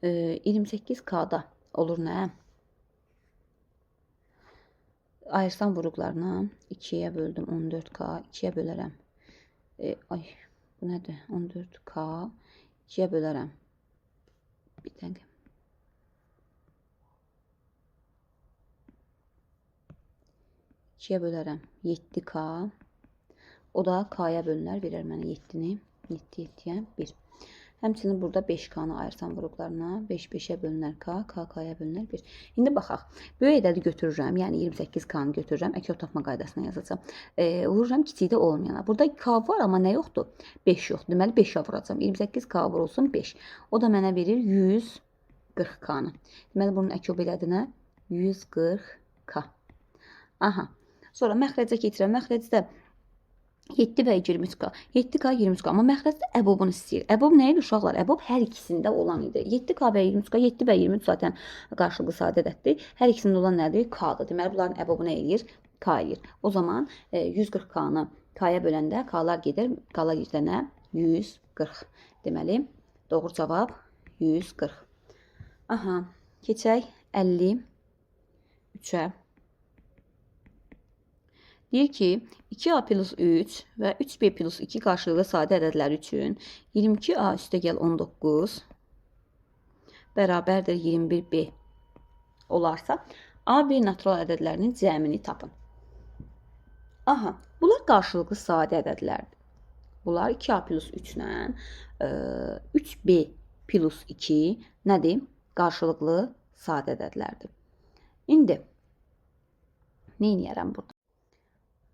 28K-da olur nə? Ayırsam vuruqlarına 2-yə böldüm 14K, 2-yə bölərəm. Ay, bu nədir? 14K, 2-yə bölərəm. Bir dəqiqə. 2-yə bölərəm 7K. O da K-ya bölünər, verər mənə 7-ni. 7, 7-yə 1. Həmçinin burada 5K-nı ayırsam vuruqlarına, 5 5-ə bölünər K, K K-ya bölünər 1. İndi baxaq. Böyük ədədi götürürəm, yəni 28K-nı götürürəm, əkob tapma qaydasına yazacağam. Vururam kiçikdə olmayana. Burada K var, amma nə yoxdur? 5 yoxdur. Deməli, 5-ə vuracağam. 28K vurulsun 5. O da mənə verir 140K-nı. Deməli, bunun əkob elədi nə? 140K. Aha. Sonra məxrəcə keçirəm. Məxrəcdə 7 və 23K. 7K, 23K. Amma məxrəcdə əbobunu istəyir. Əbob nə idi uşaqlar? Əbob hər ikisində olan idi. 7K və 23K. 7 və 23 zaten qarşılıqlı sadə ədəddir. Hər ikisində olan nədir? K-dır. Deməli, bunların əbobu nə eləyir? K eləyir. O zaman 140K-nı K-ya böləndə K-lar gedir. K-lar gedir nə? 140. Deməli, doğru cavab 140. Aha, keçək 53-ə. Deyir ki, 2A plus 3 və 3B plus 2 qarşılıqlı sadə ədədləri üçün 22A üstəgəl 19 bərabərdir 21B olarsa, AB natural ədədlərinin cəmini tapın. Aha, bunlar qarşılıqlı sadə ədədlərdir. Bunlar 2A plus 3 ilə 3B plus 2 nədir? Qarşılıqlı sadə ədədlərdir. İndi nə eləyərəm burada?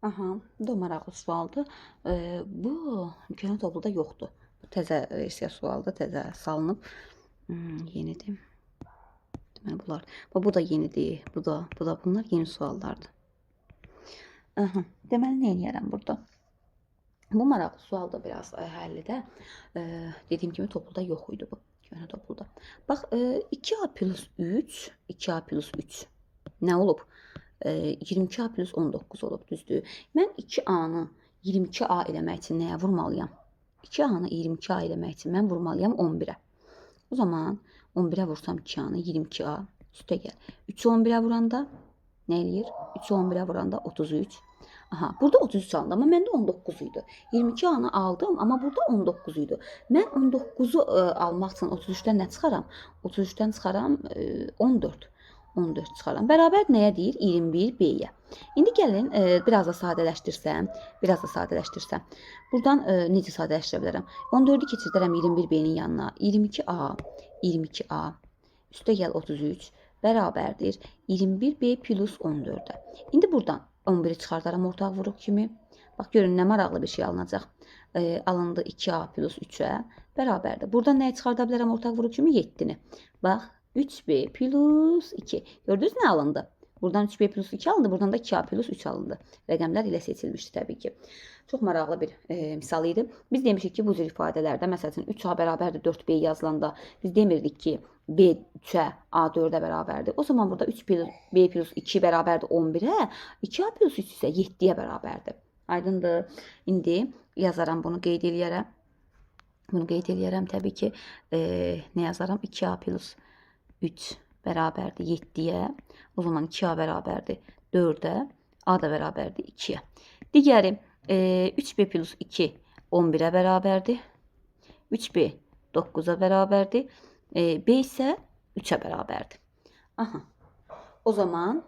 Aha, bu da maraqlı sualdır. Bu köhnə topluda yoxdur. Bu təzə versiya sualdır, təzə salınıb. Yenidir. Deməli bunlar. Bu da yenidir. Bu da, bu da bunlar yeni suallardır. Aha, deməli nə eləyərəm burada? Bu maraqlı sual da biraz həllidə. Dediyim kimi topluda yox idi bu. Köhnə topluda. Bax, 2A plus 3, 2A plus 3 nə olub? 22A plus 19 olub, düzdür? Mən 2A-nı 22A eləmək üçün nəyə vurmalıyam? 2A-nı 22A eləmək üçün mən vurmalıyam 11-ə. O zaman 11-ə vursam 2A-nı 22A üstə gəl. 3-ü 11-ə vuranda nə eləyir? 3-ü 11-ə vuranda 33. Aha, burada 33 alındı, amma məndə 19 idi. 22A-nı aldım, amma burada 19 idi. Mən 19-u almaq üçün 33-dən nə çıxaram? 33-dən çıxaram 14. 14 çıxaram. Bərabər nəyə deyir? 21B-yə. İndi gəlin biraz da sadələşdirsəm, biraz da sadələşdirsəm. Buradan necə sadələşdirə bilərəm? 14-ü keçirdərəm 21B-nin yanına. 22A, 22A üstə gəl 33 bərabərdir 21B plus 14-ə. İndi buradan 11-i çıxardaram ortaq vuruq kimi. Bax görün nə maraqlı bir şey alınacaq. Alındı 2A plus 3-ə bərabərdir. Buradan nəyi çıxarda bilərəm ortaq vuruq kimi? 7-ni. Bax 3B plus 2. Gördünüz nə alındı? Buradan 3B plus 2 alındı, buradan da 2A plus 3 alındı. Rəqəmlər ilə seçilmişdi təbii ki. Çox maraqlı bir misal idi. Biz demişik ki, bu cür ifadələrdə, məsəl üçün 3A bərabərdir 4B yazılanda biz demirdik ki, B 3-ə, A 4-ə bərabərdir. O zaman burada 3B plus 2 bərabərdir 11-ə, 2A plus 3 isə 7-yə bərabərdir. Aydındır. İndi yazaram bunu, qeyd eləyərəm. Bunu qeyd eləyərəm təbii ki. Nə yazaram? 2A plus 3 bərabərdir 7-yə. O zaman 2A bərabərdir 4-ə. A da bərabərdir 2-yə. Digəri 3B plus 2 11-ə bərabərdir. 3B 9-a bərabərdir. B isə 3-ə bərabərdir. Aha. O zaman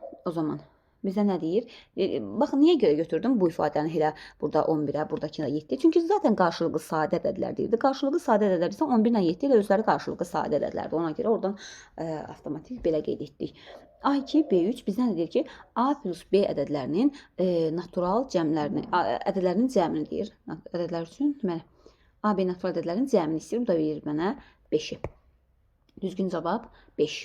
bizə nə deyir? Baxın, niyə görə götürdüm bu ifadəni elə burada 11-ə, buradakı 7-yə? Çünki zaten qarşılıqlı sadə ədədlər deyirdi. Qarşılıqlı sadə ədədlər isə 11 ilə 7 ilə özləri qarşılıqlı sadə ədədlərdir. Ona görə oradan avtomatik belə qeyd etdik. A2, B3 bizə nə deyir ki, A plus B ədədlərinin natural cəmlərini, ədədlərinin cəmini deyir. Ədədlər üçün, deməli, A, B natural ədədlərinin cəmini istəyir. Bu da verir mənə 5-i. Düzgün cavab 5.